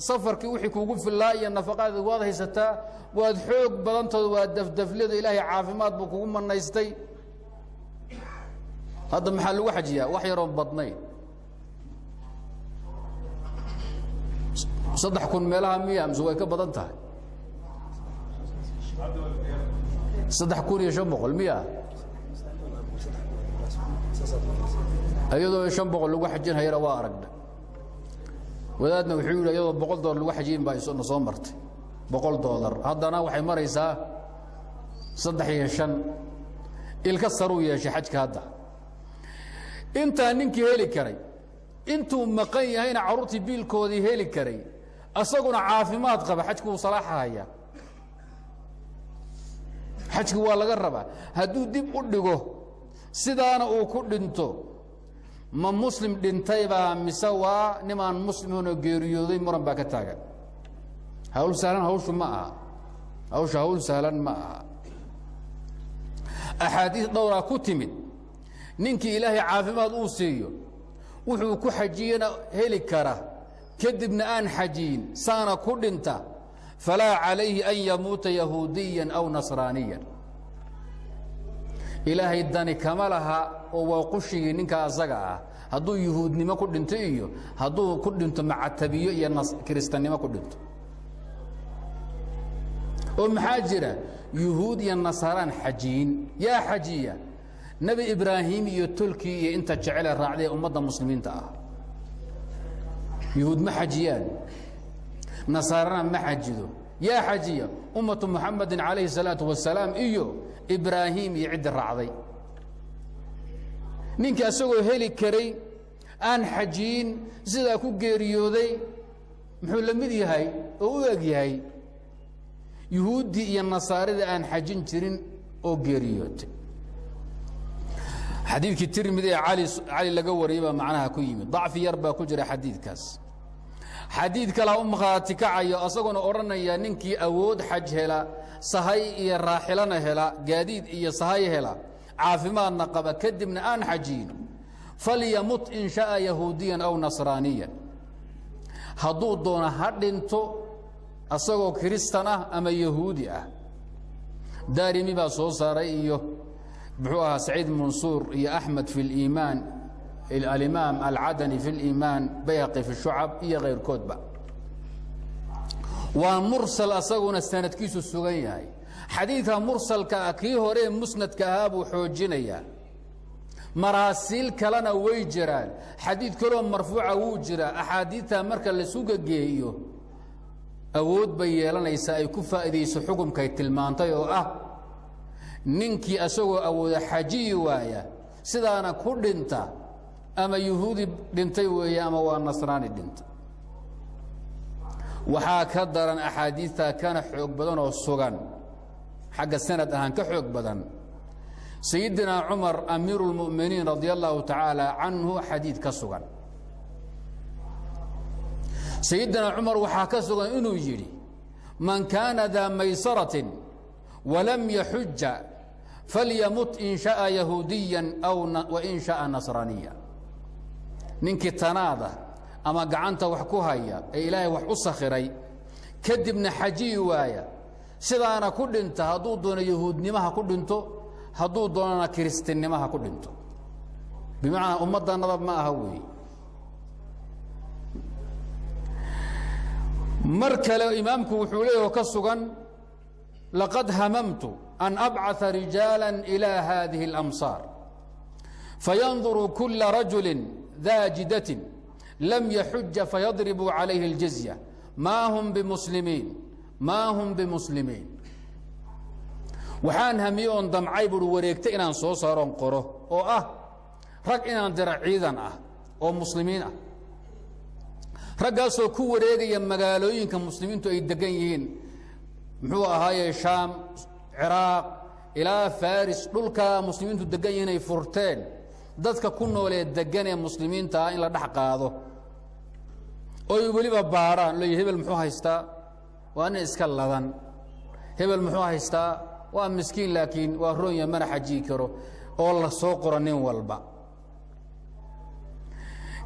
Speaker 1: safarkii wixii kuugu fillaa iyo nafaqadeed waad haysataa, waad xoog badantooda, waa dafdaflada, ilaahay caafimaad buu kugu manaystay. Hadda maxaa lagu xajiyaa? Wax yaroon badnayn, 3000 meelaha miya mise way ka badan tahay? 3500 miya? Iyadoo 500 lagu xajinhayana waa aragna. Wadaadna wuxuu yidhi iyadoo $100 lagu xajiyin baa na soo martay, $100. Haddana waxay maraysaa 3 iyo 5. Ilka saruu yeeshay xajka hadda. Intaa ninkii heli karay intuu maqan yahayna carruurtii biilkoodii heli karay, asaguna caafimaad qaba, xajku wuu salaaxahayaa, xajki waa laga rabaa. Hadduu dib u dhigo sidaana uu ku dhinto, ma muslim dhintaybaa mise waa nimaan musliminoo geeriyooday? Muran baa ka taagan. Hawl sahlan hawshu ma aha, hawsha hawl sahlan ma aha. Axaadiis dhowraa ku timid ninkii ilaahay caafimaad uu siiyo wuxuu ku xajiyena heli kara, kadibna aan xajiyin saana ku dhinta, falaa calayhi an yamuuta yahuudiyan aw nasraaniyan. Ilaahay dani kama laha oo waa qushigii ninka asaga ah hadduu yuhuudnimo ku dhinto iyo hadduu ku dhinto macatabiyo iyo kiristannimo ku dhinto. Oo maxaa jira? Yuhuud iyo nasaaraan xajiyin. Yaa xajiya? Nebi Ibraahim iyo tolkii iyo inta jecele raacday ummadda muslimiinta ah. Yuhuud ma xajiyaan, nasaarana ma xajido. Yaa xajiya? Ummatu Muxamadin calayhi الsalaatu wasalaam iyo Ibraahim iyo ciddi raacday. Ninka isagoo heli karay aan xajiyin sidaa ku geeriyooday muxuu la mid yahay oo u eg yahay yuhuuddii iyo nasaaridii aan xajin jirin oo geeriyootay. Xadiidkii Tirmidi ee Cali laga wariyey baa macnaha ku yimid. Dacfi yar baa ku jira xadiidkaas. Xadiid kalaa u makhaati kacayo, asaguna odhanaya ninkii awood xaj hela, sahay iyo raaxilana hela, gaadiid iyo sahay hela, caafimaadna qaba, kadibna aan xajiyin, falyamut in sha'a yahuudiyan aw nasraaniyan, hadduu doono ha dhinto asagoo kiristan ah ama yahuudi ah. Daarimi baa soo saaray iyo muxuu ahaa Saciid Mansuur iyo Axmed fi اliimaan, alimaam alcadani fi اliimaan, Bayhaqi fi shucab iyo kayrkoodba. Waa mursal asaguna sanadkiisu sugan yahay. Xadiidka mursalka ah kii horee musnadka ahaa buu xoojinayaa. Maraasiil kalena way jiraan, xadiid kaloo marfuuca wuu jiraa. Axaadiidta marka laisu gegeeyo awood bay yeelanaysaa ay ku faa'iidayso xukumkay tilmaantay, oo ah ninkii asagoo awooda xajiyi waaya, sidaana ku dhinta, ama yuhuudi dhintay weeye ama waa nasraani dhinta. Waxaa ka daran axaadiidta kana xoog badan oo sugan xagga sanad ahaan ka xoog badan, Sayidina Cumar amiiru اlmu'miniin radia allahu tacaala canhu xadiid ka sugan. Sayidina Cumar waxaa ka sugan inuu yidhi: man kaana daa maysaratin walam yaxuja falyamut in sha'a yahuudiyan wain sha'a nasraaniya. Ninkii tanaada ama gacanta wax ku haya ee Ilaahay wax u sakhiray, kadibna xajiyi waaya, sidaana ku dhinta, hadduu doono yahuudnimaha ku dhinto, hadduu doonana kiristinnimaha ku dhinto. Bimacnaa ummaddanaba ma aha weeye. Mar kale imaamku wuxuu leeyaho ka sugan: laqad hamamtu an abcaثa rijaala إilى hadihi اlamsaar fayanduru kula rajuli daa jidatin lam yaxuja fayadribuu calayhi اljizya, maa hum bimuslimiin, maa hum bimuslimiin. Waxaan hamiye oon damcay buui wareegta inaan soo saaroon qoro, oo ah rag inaan dira ciidan ah oo muslimiin ah, raggaasoo ku wareegaya magaalooyinka muslimiintu ay degan yihiin, muxuu ahaaye, Shaam, Ciraaq ilaa Faris, dhulkaa muslimiintu degan yihiin ay furteen, dadka ku noolee degan ee muslimiinta ah in la dhex qaado oy weliba baadhaan leey: hebel muxuu haystaa? Waa nin iska ladan. Hebel muxuu haystaa? Waa miskiin, laakiin waa roonya, mana xajiyi karo. Oo la soo qoro nin walba,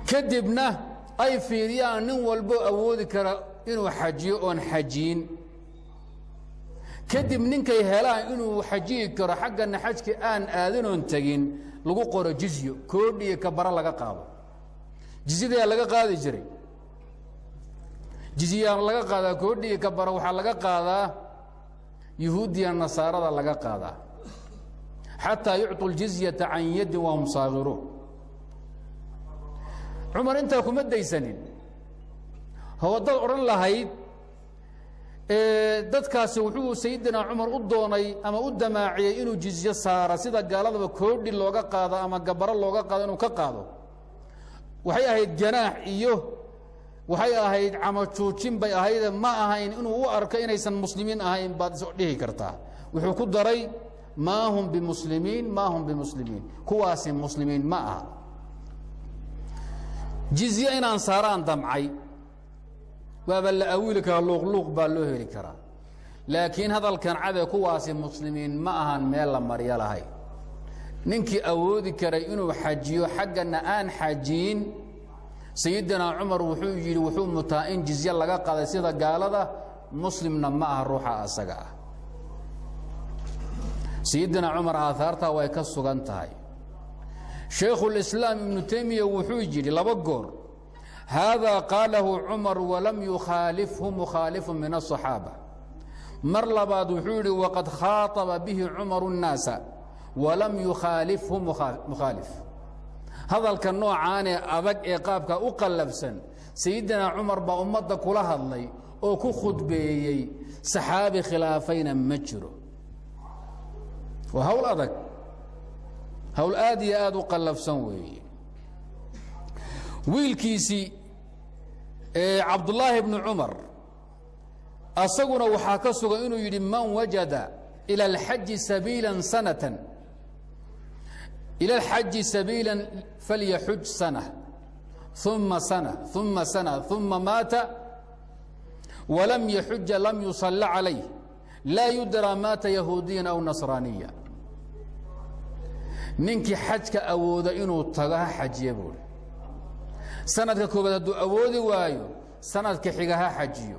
Speaker 1: kadibna ay fiiriyaan nin walboo awoodi kara inuu xajiyo oon xajiyin. Kadib ninkay helaan inuu xajiyi karo, xaggana xajki aan aadinoon tegin, lagu qoro jizyo, koodhi iyo kabara laga qaado. Jizyadayaa laga qaadi jiray, jizyaa laga qaadaa, koodhi iyo kabara waxaa laga qaadaa yuhuudiya nasaarada laga qaadaa, xataa yucطu ljizyata can yadin wahum saagiruun. Cumar intaa kuma daysanin. Hawadaad odhan lahayd dadkaasi wuxuu Sayidina Cumar u doonay ama u damaaciyey inuu jizyo saara sida gaaladaba koodhi looga qaado ama gabaro looga qaado, inuu ka qaado waxay ahayd ganaax iyo waxay ahayd camajuujin bay ahayde, ma ahayn inuu u arko inaysan muslimiin ahayn baad is dhihi kartaa. Wuxuu ku daray: maa hum bimuslimiin, maa hum bimuslimiin, kuwaasi muslimiin ma aha, jizye inaan saaraan damcay. Waaba la awiili karaa, luuqluuq baa loo heli karaa, laakiin hadalkan cabe kuwaasi muslimiin ma ahan meel la maryo lahay. Ninkii awoodi karay inuu xajiyo xaggana aan xajiyin, Sayidina Cumar wuxuu yidhi wuxuu mutaa in jizye laga qaaday sida gaalada, muslimna ma aha ruuxa asaga ah. Sayidina Cumar aahaartaa way ka sugan tahay. Shaykhulislaam Ibnu Taymiya wuxuu yidhi laba goor: haadaa qaalahu Cumar walam yukhaalifhu mukhaalifu min aلصaxaaba. Mar labaad wuxuu yidhi: waqad khaaطaba bihi Cumaru الnaasa walam yukhaalifhu mukhaalif. Hadalka noocaanee adag ee qaabka u qallafsan Sayidina Cumar baa ummadda kula hadlay oo ku khudbeeyey, saxaabi khilaafayna ma jiro. Waa hawl adag, hawl aad iyo aad u qallafsan weeye. Wiilkiisii Cabdullaahi bnu Cumar asaguna waxaa ka sugan inuu yidhi: man wajada ila alxaji sabiila sanatan, ila alxaji sabiila falyaxuj sana, Uma sana uma sana uma maata walam yaxuja lam yusalla calayh laa yudraa maata yahuudiyan aw nasraaniya. Ninkii xajka awooda inuu tago ha xajiya buuhi. Sanadka koobaad hadduu awoodi waayo, sanadka xiga ha xajiyo.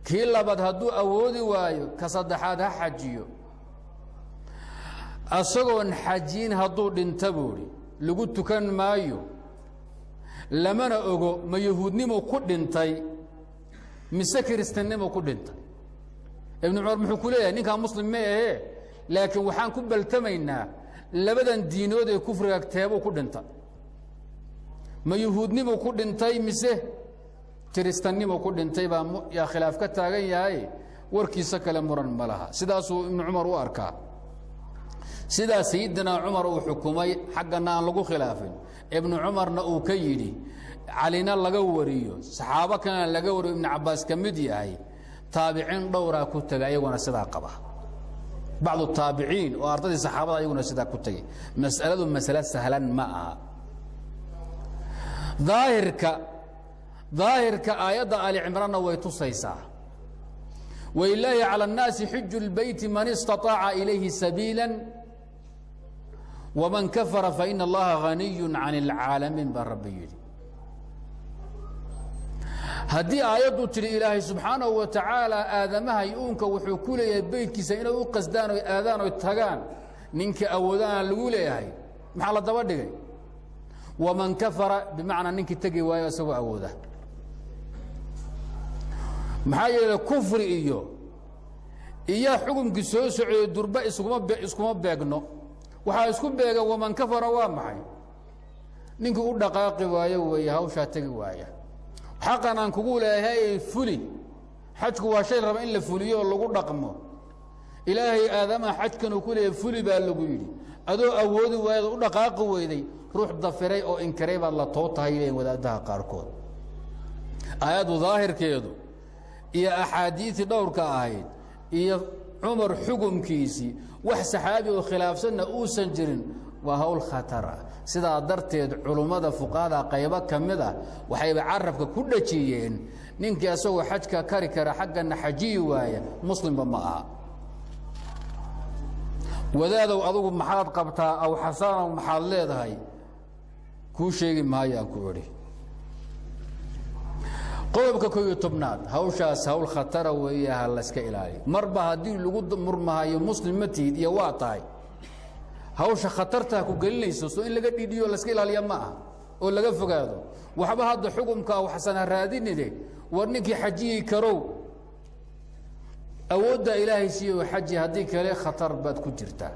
Speaker 1: Kii labaad hadduu awoodi waayo, ka saddexaad ha xajiyo. Asagoon xajiyin hadduu dhinta buuhi, lagu tukan maayo, lamana ogo ma yahuudnimu ku dhintay mise kiristannimo ku dhintay. Ibnu Cumar muxuu ku leeyahay ninkaa muslim ma ahee, laakiin waxaan ku baltamaynaa labadan diinood ee kufriga teebuu ku dhintay, ma yahuudnimu ku dhintay mise kiristannimo ku dhintay baa yaa khilaaf ka taagan yahay. Warkiisa kale muran ma laha. Sidaasuu Ibnu Cumar u arkaa. Sidaa Sayidina Cumar uu xukumay xaggana aan lagu khilaafin, Ibnu Cumarna uu ka yidhi, Calina laga wariyo, saxaabo kalena laga wariyo, Ibnu Cabbaas ka mid yahay, taabiciin dhowraa ku tegay ayaguna sidaa qaba. Bacdu taabiciin oo ardadii saxaabada ayaguna sidaa ku tegey. Mas'aladu masale sahlan ma aha. Daahirka aayadda Ali Cimraanna way tusaysaa: walilaahi calى الnaasi xiju اlbeyti man istaطaaca ilayhi sabiila wman kafara faina allaha ganiy can اlcaalamiin baa Rabbi yidhi. Haddii aayaddu tidhi Ilaahay subxaanahu wa tacaala aadamaha iyo uunka wuxuu ku leeyahay beytkiisa inay u qasdaan oy aadaan oy tagaan, ninka awoodana lagu leeyahay, maxaa la daba dhigay? Waman kafara, bimacnaa ninkii tegi waayo isagoo awooda. Maxaa yeelay kufri iyo xukunkii soo socday durba iskuma beegno. Waxaa isku beega waman kafara waa maxay? Ninkii u dhaqaaqi waayo weeye, hawshaa tegi waaya. Xaqan aan kugu leeyahay fuli. Xajku waa shay raba in la fuliyo oo lagu dhaqmo. Ilaahay aadamaha xajkan uu ku leeyahay fuli baa lagu yidhi. Adoo awoodi waayad u dhaqaaqi weyday, ruux dafiray oo inkiray baad la too tahay leeyiin wadaadaha qaarkood. Aayaddu daahirkeedu iyo axaadiisii dhowrka ahayd iyo Cumar xukumkiisii, wax saxaabi oo khilaafsanna uusan jirin, waa hawl khatar ah. Sidaa darteed culummada fuqahada qaybo ka mid ah waxayba carabka ku dhajiyeen ninkii asagoo xajka kari kara xaggana xajiyi waaya muslimba ma aha. Wadaadow, adugu maxaad qabtaa? Aw Xasanow, maxaad leedahay? Kuu sheegi maayaan ku idhi. Qodobka 11aad, hawshaas hawl khatara weeye, ha layska ilaaliyo. Marba haddii lagu murmahayo muslim ma tihid iyo waa tahay, hawsha khatartaa ku gelinayso soo in laga dhidhiyo layska ilaaliya ma aha oo laga fogaado. Waxba hadda xukumka aw Xasan ha raadinide. War ninkii xajiyi karow, awooddaa Ilaahay siiyo xaji, haddii kale khatar baad ku jirtaa.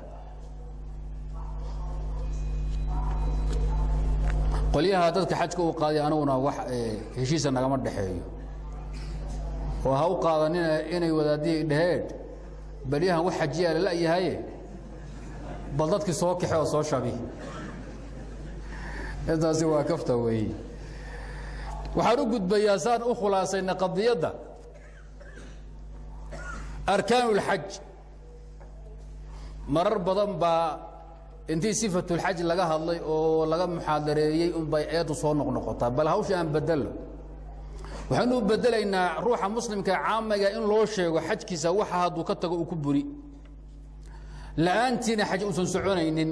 Speaker 1: Qolyaha dadka xajka u qaaday aniguna wax heshiisa nagama dhexeeyo, oo ha u qaadanina inay wadaadihii dheheen balyahan wax xajiyaa lala-yahaye, bal dadkii soo kaxe oo soo shabi. Intaasi waa kafta weeye. Waxaan u gudbayaa saan u khulaasayna qadiyadda arkaan اlxaj. Marar badan baa intii sifatulxaj laga hadlay oo laga muxaadareeyey unbay eedu soo noqnoqotaa. Bal hawsha aan bedelno. Waxaanu u bedelaynaa ruuxa muslimka caamiga in loo sheego xajkiisa waxa hadduu ka tago uu ku buri, la'aantiina xaj uusan soconaynin,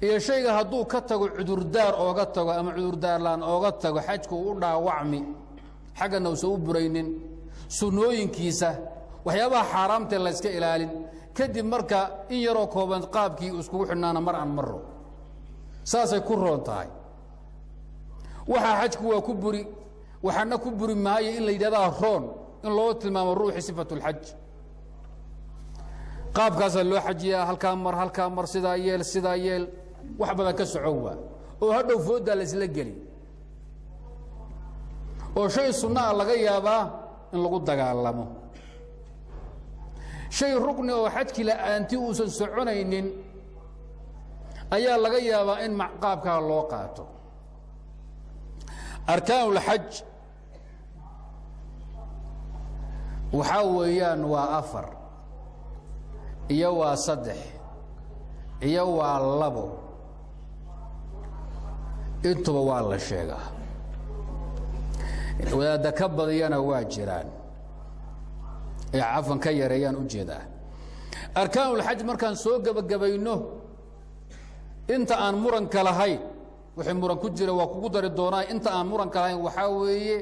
Speaker 1: iyo shayga hadduu ka tago cudurdaar ooga tago ama cudurdaarlaan ooga tago xajku u dhaawacmi, xaggana uusan u buraynin, sunnooyinkiisa, waxyaabaha xaaraamtae la yska ilaalin. Kadib marka in yaroo kooban qaabkii iskugu xidhnaana mar aan maro, saasay ku roon tahay. Waxaa xajku waa ku buri, waxaana ku buri maayo in la yidhahdaa roon in loo tilmaamo ruuxi sifatulxaj. Qaabkaasaa loo xajiyaa, halkaa mar, halkaa mar, sidaa yeel, sidaa yeel, wax badan ka socon waa oo hadhow fooddaa la isla geli oo shay sunnaa laga yaabaa in lagu dagaalamo, shay rukni oo xajki la'aanti uusan soconaynin ayaa laga yaabaa in qaabkaa loo qaato. Arkaanulxaj waxaa weeyaan waa 4 iyo waa 3 iyo waa 2 Intuba waa la sheegaa, wadaadda ka badiyana waa jiraan, ee cafan ka yareeyaan u jeedaa. Arkaanulxaj markaan soo gebagabayno, inta aan muranka lahayn, wixii muran ku jira waa kugu dari doonaa, inta aan muranka lahayn waxaa weeye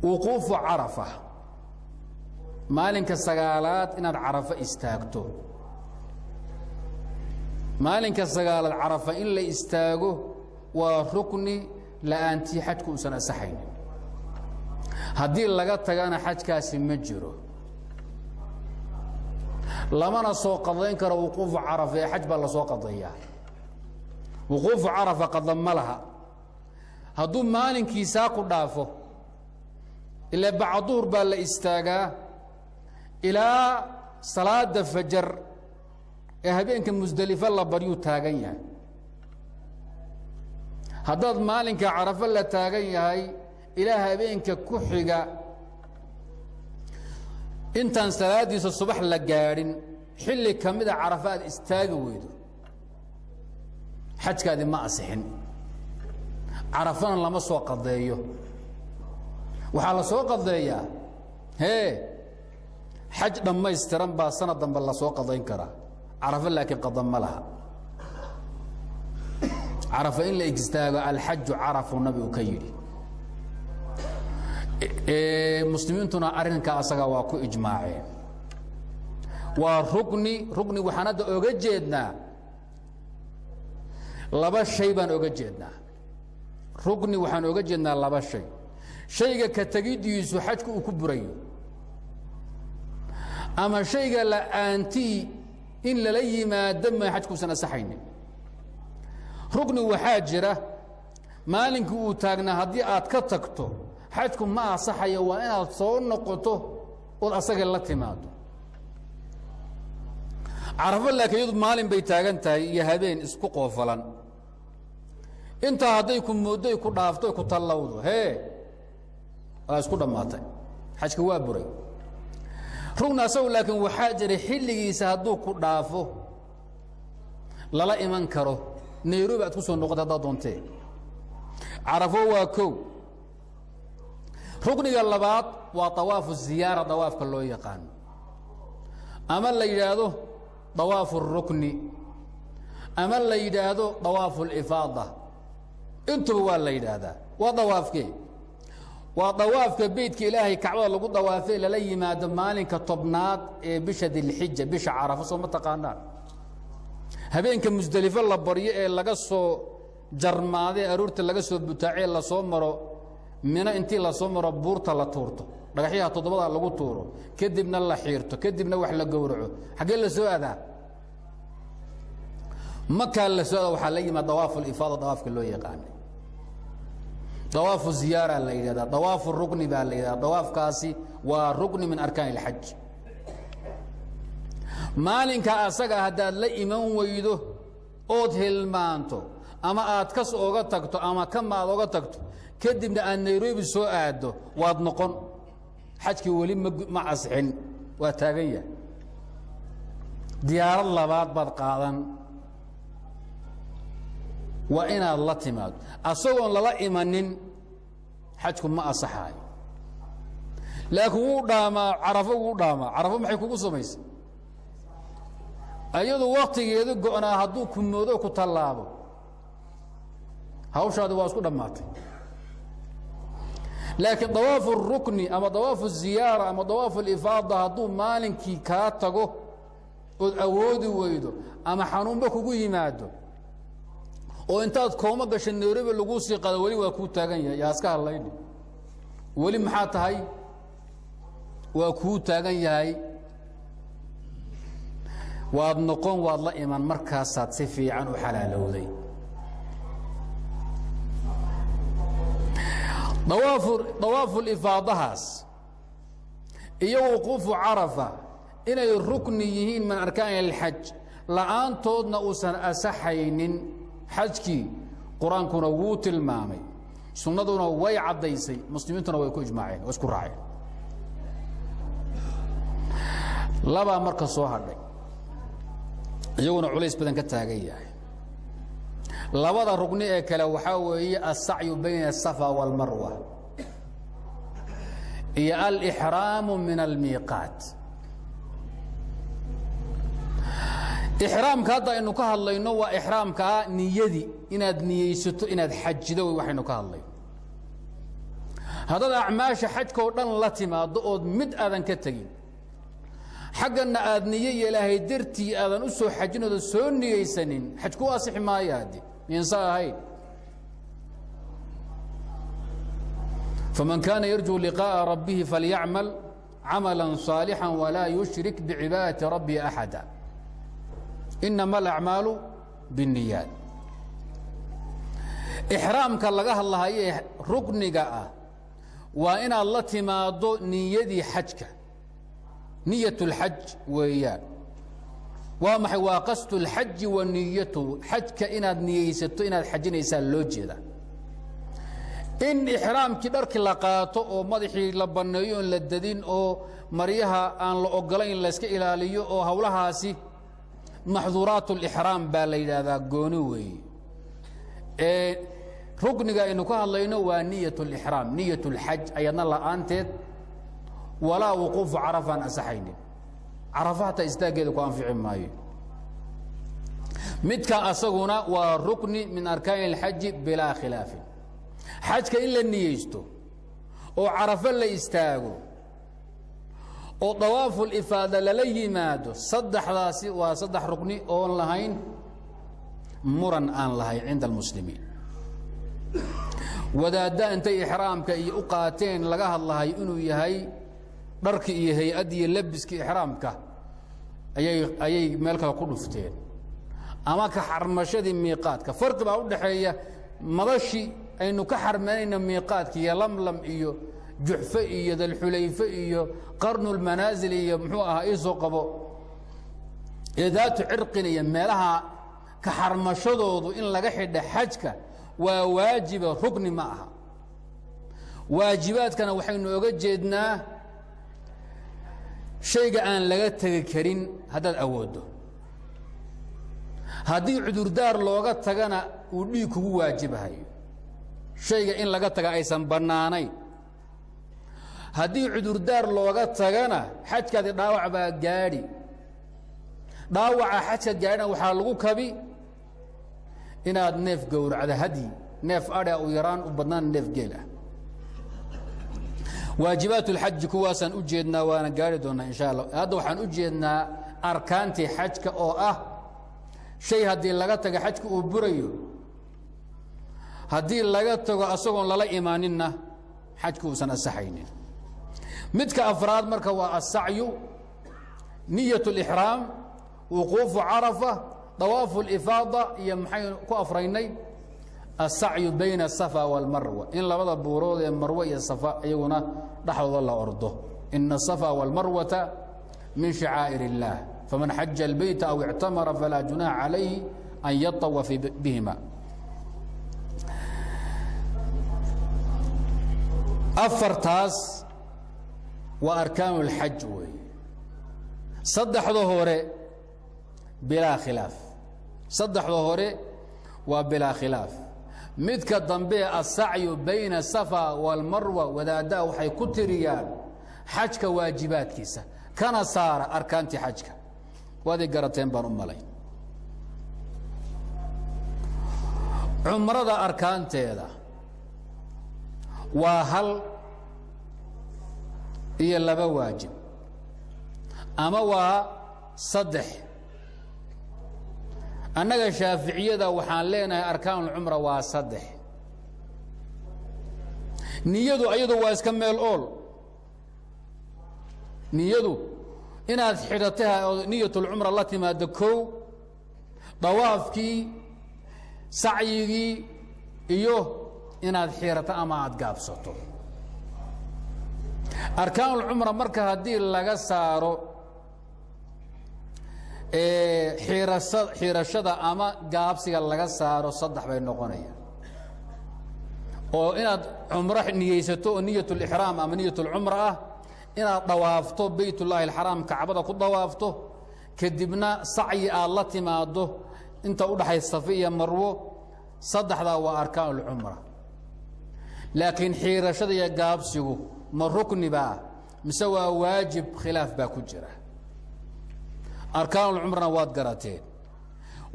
Speaker 1: wuquufu carafa, maalinka sagaalaad inaad carafa istaagto. Maalinka sagaalaad carafa in la istaago waa rukni la'aantii xajku uusan asaxaynin. Haddii laga tagana xajkaasi ma jiro, lamana soo qadayn karo wuquufu carafa ee xaj baa la soo qadayaa. Wuquufu carafa qada ma laha. Hadduu maalinkiisaa ku dhaafo, ilaa bacda duhur baa la istaagaa ilaa salaada fajar ee habeenka musdelifo la baryuu taagan yahay. Haddaad maalinka carafo la taagan yahay ilaa habeenka ku xiga intaan salaadiisa subax la gaadhin, xilli ka mida carafa aad istaagi weydo, xajkaadi ma asixin. Carafana lama soo qadeeyo, waxaa la soo qadeeyaa hee xaj dhammaystiran baa sanad dambe la soo qadayn karaa. Carafo laakiin qadan ma laha. Carafa in la istaago, alxaju carafu nabigu ka yidhi, muslimiintuna arrinka asaga waa ku ijmaaceen. Waa rukni. Rukni waxaan hadda oga jeednaa laba shay baan oga jeednaa. Rukni waxaan oga jeednaa laba shay: shayga ka tegidiisu xajku uu ku burayo, ama shayga la'aantii in lala yimaado ma xajkuusan asaxaynin. Rukni waxaa jira maalinkii uu taagnaa haddii aad ka tagto xajku ma asaxayo, waa inaad soo noqoto ood asaga la timaado. Carafo laakiin iyadu maalin bay taagan tahay iyo habeen isku qoofalan. Intaa hadday ku mooddo, ku dhaafto, ku tallawdo, hee waa isku dhammaatay, xajka waa buray. Rugni asagu laakiin waxaa jira xilligiisa hadduu ku dhaafo lala iman karo, Nairobi aad ku soo noqota haddaad doontee. Carafo waa kow. Rukniga labaad waa طawaafu ziyaara, dawaafka loo yaqaano ama la yidhaahdo dawaafu الrukni ama la yidhaahdo dawaafu اlifaada, intuba waa la yidhaahdaa. Waa dawaafkee? Waa dawaafka beytka Ilaahay Kacbada lagu dawaafay lala yimaado maalinka 10aad ee bisha Dilxija, bisha Carafo. Soo ma taqaanaan habeenka Musdelifo la baryo ee laga soo jarmaadee, aroorta laga soo butaacee, lasoo maro Mino, intii lasoo maro buurta la tuurto, dhagaxyaha toddobada lagu tuuro, kadibna la xiirto, kadibna wax la gowraco? Xaggee la soo aadaa? Makaa la soo adaa. Waxaa la yimaad dawaafu lifaada, dawaafka loo yaqaanay dawaafu ziyaara la yidhahdaa, dawaafu rukni baa la yidhahdaa. Dawaafkaasi waa rukni min arkaan ilxaj. Maalinka asaga haddaad la iman weydo ood hilmaanto ama aad kas oga tagto ama kama aad oga tagto, kadibna aad Nairobi soo aaddo, waad noqon, xajkii weli ma asixin, waa taagan yahay. Diyaarad labaad baad qaadan, waa inaad la timaado. Asagoon lala imanin xajku ma asaxaayo. Laakiin wuu dhaamaa Carafo, wuu dhaamaa. Carafo maxay kugu samaysay? Ayadu waktigeedu go'naa hadduu ku moodo, ku tallaabo, hawshaadi waa isku dhammaatay. Laakiin dawaafu الrukni ama dawaafu الziyaara ama dawaafu اlifaada hadduu maalinkii kaa tago ood awoodi weydo ama xanuunba kugu yimaado oo intaad kooma gasho Nairobi laguu sii qado, weli waa kuu taagan yahay. Yaa iska hadlayni, weli maxaa tahay? Waa kuu taagan yahay, waad noqon, waad la iman, markaasaad si fiican u xalaalowday. Dawaafulifaadahaas iyo wuquufu Carafa inay rukni yihiin min arkaani alxaj, la'aantoodna uusan asaxaynin xajkii, Qur-aankuna wuu tilmaamay, sunnaduna way caddaysay, muslimiintuna way ku ijmaaceen oo isku raaceen. Labaa marka soo hadhay, iyaguna culays badan ka taagan yahay. Labada rugni ee kale waxaa weeye alsacyu bayna aلsafa wاlmarwa iyo alxraamu min almiiqaat. Ixraamka hadda aynu ka hadlayno waa ixraamkaa niyadii, inaad niyeysato inaad xajido wey waxaynu ka hadlayno. Haddaad acmaasha xajka oo dhan la timaaddo ood mid aadan ka tegin, xagganna aad niyo iyo ilaahay dartii aadan u soo xajin oodan soo niyeysanin, xaj ku asixi maayo hadde miyansa ahayn. Faman kaana yarjuu liqaaءa rabbihi falyacmal camala صaalixا walaa yushrik bicibaadati rabbihi axada, inama alacmaalu biالniyaat. Ixraamka laga hadlahayo ee rukniga ah waa inaad la timaaddo niyadii xajka, niyat اlxaj weeyaan. Waa maxay? Waa qasdu اlxaji wa niyatuhu, xajka inaad niyeysato inaad xajinaysaa loo jeeda. In ixraamkii dharkii la qaato oo madaxii la banneeyo oon la dadin oo maryaha aan la ogolayn layska ilaaliyo oo howlahaasi maxduuraat اlixraam baa la yidhaahdaa, gooni weeye. Ee rukniga aynu ka hadlayno waa niyat اlixraam, niyat اlxaj, ayadna la'aanteed walaa wuquufu carafaan asaxaynin, carafa hataa istaaggeeda ku anfici maayo. Midka asaguna waa rukni min arkaani اlxaji bilaa khilaafin. Xajka in la niyeysto oo carafo la istaago oo dawaafulifaada lala yimaado, saddexdaasi waa saddex rukni oon lahayn muran aan lahayn cinda almuslimiin. Wadaadda intay ixraamka iyo u qaateen laga hadlahayo inuu yahay dharki iyo hay-addi iyo labiski ixraamka ayay meel kale ku dhufteen, ama ka xarmashadii miiqaadka. Farqi baa u dhaxeeya madashi aynu ka xarmanayna miiqaadka iyo Lamlam iyo Juxfe iyo Dalxulayfe iyo Qarnulmanaasil iyo muxuu ahaa iisoo qabo ee Daatu Cirqin iyo meelaha ka xarmashadoodu in laga xidha xajka waa waajiba, rukni ma aha. Waajibaadkana waxaynu oga jeednaa shayga aan laga tegi karin haddaad awooddo, haddii cudurdaar looga tagana uu dhiig kugu waajibahayo. Shayga in laga taga aysan bannaanayn, haddii cudurdaar looga tagana xajkaadi dhaawac baa gaadhi. Dhaawaca xajka gaadhina waxaa lagu kabi inaad neef gowracda, hadyi neef adha u yaraan u badnaan neef geel ah. Waajibaat اlxaji kuwaasaan u jeednaa, waana gaari doonaa insha Allah. Hadda waxaan u jeednaa arkaantii xajka oo ah shay haddii laga tago xajka uu burayo, haddii laga tago asagoon lala imaaninna xajka uusan asaxaynin. Midka afraad marka waa asacyu, niyat اlixraam, wuquufu carafa, dawaafu اlifaada iyo maxaynu ku afraynay? Asacyu bayna asafa wاlmarwa, in labada buurood ee Marwe iyo Safa iyaguna dhexdooda la ordo. Ina asafa wاlmarwata min shacaa'ir اllah, faman xaja اlbeyta aw ictamara falaa junaxa calayhi an yatawafi bihima. Afartaas waa arkaan اlxaj weeye. Saddexda hore bilaa khilaaf, saddexda hore waa bilaa khilaaf. Midka dambe asacyu bayna safa wاlmarwa wadaaddaa waxay ku tiriyaan xajka waajibaadkiisa, kana saara arkaantii xajka. Waad i garateen baan u malay. Cumrada arkaanteeda waa hal iyo laba waajib ama waa saddex. Annaga shaaficiyada waxaan leenahay arkaanulcumra waa saddex. Niyadu ayadu waa iska meel ool. Niyadu inaad xidhatay oo niyatulcumra la timaado kow, dawaafkii, sacyigii iyo inaad xirato ama aad gaabsato. Arkaanulcumra marka haddii laga saaro xiirashada ama gaabsiga laga saaro, saddex bay noqonayaan, oo inaad cumro niyeysato oo niyat اlixraam ama niyat اlcumra ah, inaad dawaafto Bayt ullaahi alxaraam, Kacbada ku dawaafto, kadibna sacyi aad la timaado inta udhaxaysa Safi iyo Marwo, Saddexdaa waa arkaan اlcumra. Laakiin xiirashada iyo gaabsigu ma rukni baa mise waa waajib? Khilaaf baa ku jira. Arkaanulcumrana waad garateen.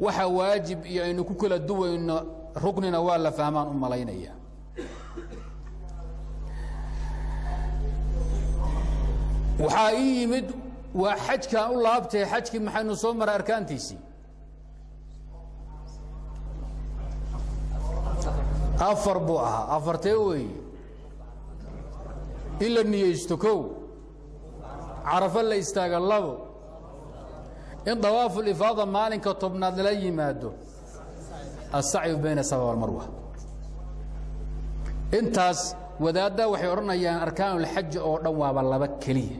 Speaker 1: Waxa waajib iyo aynu ku kala duwayno ruknina waa la fahmaan u malaynaya. Waxaa ii yimid waa xajkaan u laabtay. Xajkii maxaynu soo maray arkaantiisii? Afar buu ahaa. Afartee weeye? In la niyeysto kow, carafo la istaaga labo, in dawaafulifaada maalinka 10aad lala yimaado, asacyu bayna safa walmarwa. Intaas wadaadda waxay odhanayaan arkaanulxaji oo dhan waaba laba keliya.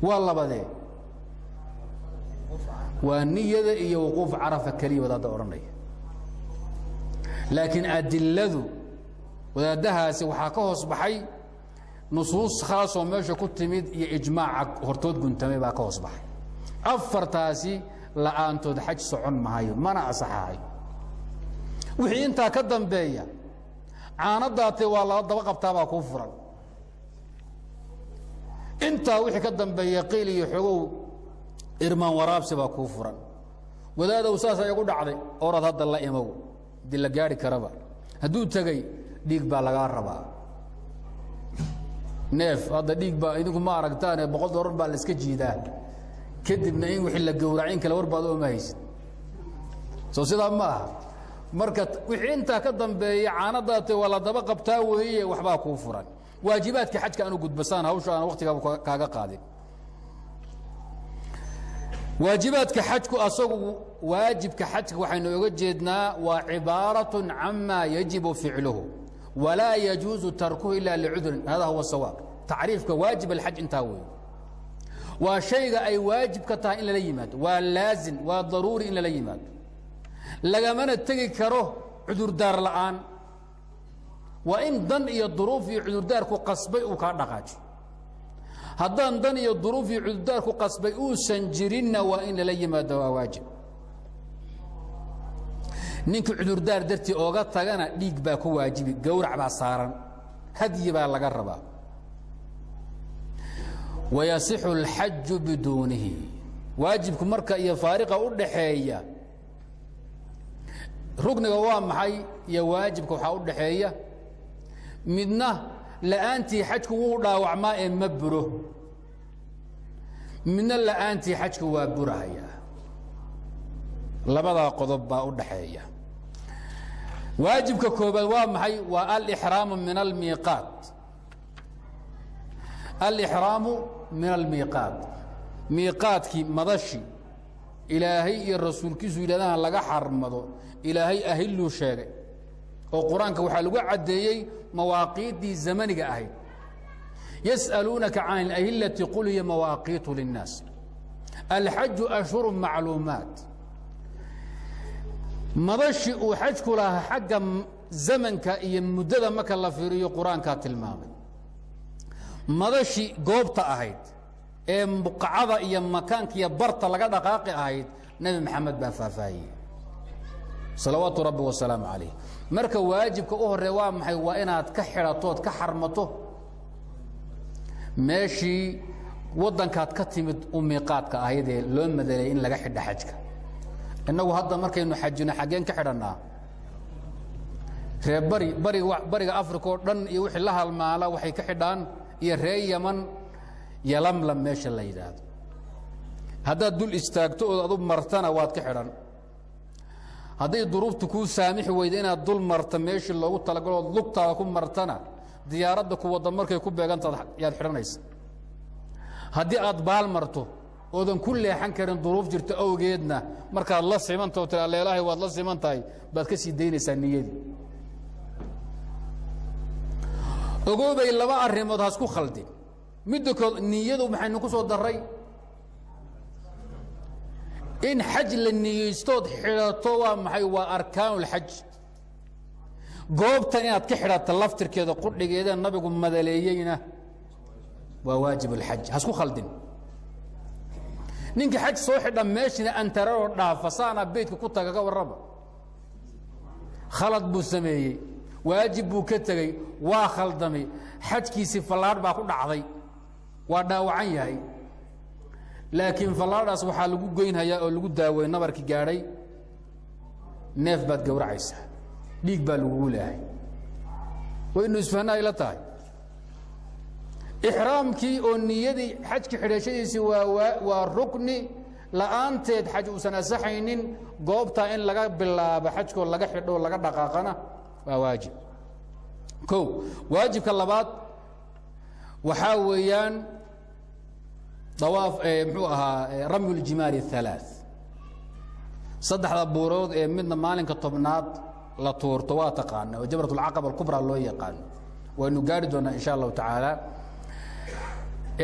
Speaker 1: Waa labadee? Waa niyada iyo wuquuf carafa keliya wadaadda odhanaya. Laakiin adiladu wadaaddahaasi waxaa ka hoos baxay nusuus khaasoo meesha ku timid iyo ijmaaca hortood guntamay baa ka hoos baxay. Afartaasi la'aantood xaj socon mahayo, mana asaxahay. Wixii intaa ka dambeeya caanadaatay waa lala daba qabtaabaa kuu furan. Intaa wixii ka dambeeya qiil iyo xogow irmaan waraabsi baa kuu furan. Wadaadow saasa igu dhacday, orad hadda la imow dii la gaari karaba. Hadduu tegey dhiig baa lagaa rabaa, neef. Hadda dhiig baa idinku ma aragtaane, $100 baa la iska jiidaa, kadibna in wixii la gowracin kale war baad ooma haysid. Soo sidaa ma aha? Marka wixii intaa ka dambeeya caanadaate waa la daba qabtaa weeye, waxbaa kuu furan. Waajibaadka xajka aanu gudbasaan hawsha aan waktigaaba kaaga qaadin. Waajibaadka xajku asagu, waajibka xajka waxaynu oga jeednaa waa cibaaraة cama yajibu ficluhu walaa yajuuzu tarkuhu ila licudrin. Hada huwa sawaab. Tacriifka waajib alxaj intaa weeye. Waa shayga ay waajib ka tahay in lala yimaado, waa laazim, waa daruuri in lala yimaado, lagamana tegi karo cudurdaar la'aan. Waa in dan iyo duruuf iyo cudurdaar ku qasbay uu kaa dhaqaajo. Haddaan dan iyo duruuf iyo cudurdaar ku qasbay uusan jirinna, waa in lala yimaado, waa waajib. Ninka cudurdaar dartii ooga tagana dhiig baa ku waajibi, gowrac baa saaran, hadyi baa laga rabaa. Wayasixu اlxaju biduunihi. Waajibku marka iyo faariqa u dhaxeeya rukniga waa maxay iyo waajibka? Waxaa u dhaxeeya midna la'aantii xajku wuu dhaawacmaa ee ma buro, midna la'aantii xajku waa burahaya. Labadaa qodob baa u dhaxeeya. Waajibka koobaad waa maxay? Waa alixraamu min almiiqaat. Alixraamu min almiiqaat, miiqaadkii, madashi Ilaahay iyo rasuulkiisu yidhahdaan laga xarmado. Ilaahay ahiluu sheegay oo Qur-aanka waxaa lagu caddeeyey mawaaqiiddii zamaniga ahayd. Yas'aluunaka can alahillati qul hiya mawaaqiitu linnaas, alxaju ashhuru macluumaat. Madashi uu xajku lahaa xagga zamanka iyo muddada marka la fiiriyo Qur-aankaa tilmaamay. Madashi goobta ahayd ee buqacada iyo makaanka iyo barta laga dhaqaaqi ahayd Nebi Maxamed baa faahfaahiyey, salawaatu rabbi wasalaamu calayh. Marka waajibka u horreeya waa maxay? Waa inaad ka xidhatood ka xarmato meeshii waddankaad ka timid u miiqaadka ahayd ee loo madelay in laga xidha xajka. Innagu hadda markaynu xajino xaggeen ka xidhannaa? Ree bari bariga, bariga Africa oo dhan iyo wixii la halmaala waxay ka xidhaan, iyo ree Yaman, Yalamlam meesha la yidhaahdo. Haddaad dul istaagto ood adu martana waad ka xidhan. Hadday duruuftu kuu saamixi weyda inaad dul marta meeshii loogu talagalood lugtaada ku martana, diyaaradda ku wadda markay ku beegantaad yaad xidhanaysa. Haddii aad baal marto oodan ku leexan karin duruuf jirto awgeedna, markaad la simantao tira leelahay waad la siman tahay, baad ka sii daynaysaa niyadii. Ogoobay, laba arrimood hasku khaldin. Midda kood, niyadu maxaynu ku soo darray? In xaj la niyeystood xidhato waa maxay? Waa arkaanulxaj. Goobtan inaad ka xidhata laftirkeeda qudhigeeda nabigu madaleeyeyna waa waajib alxaj. Hasku khaldin. Ninka xaj soo xidha meeshina antararoo dhaafa saana beytka ku taga, ka warrama. Khalad buu sameeyey, waajib buu ka tegey, waa khaldamay, xajkiisii fallaadh baa ku dhacday, waa dhaawacan yahay. Laakiin fallaadhaas waxaa lagu goynhayaa oo lagu daawey nabarkii gaadhay, neef baad gowracaysaa, dhiig baa lagugu leehay. Waynu isfahnaa ila tahay. Ixraamkii oo niyadii xajka xidhashadiisii waa rukni la'aanteed xaj uusan asaxaynin. Goobtaa in laga bilaabo xajkoo laga xidho laga dhaqaaqana waa waajib. O waajibka labaad waxaa weeyaan dawaaf, muxuu ahaa, ramyu ljimaari الثalaaث, saddexda buurood ee midna maalinka 10aad la tuurto, waa taqaana, oo jamrat اlcaqaba alkubra loo yaqaano, waynu gaari doonaa in sha allahu tacaala.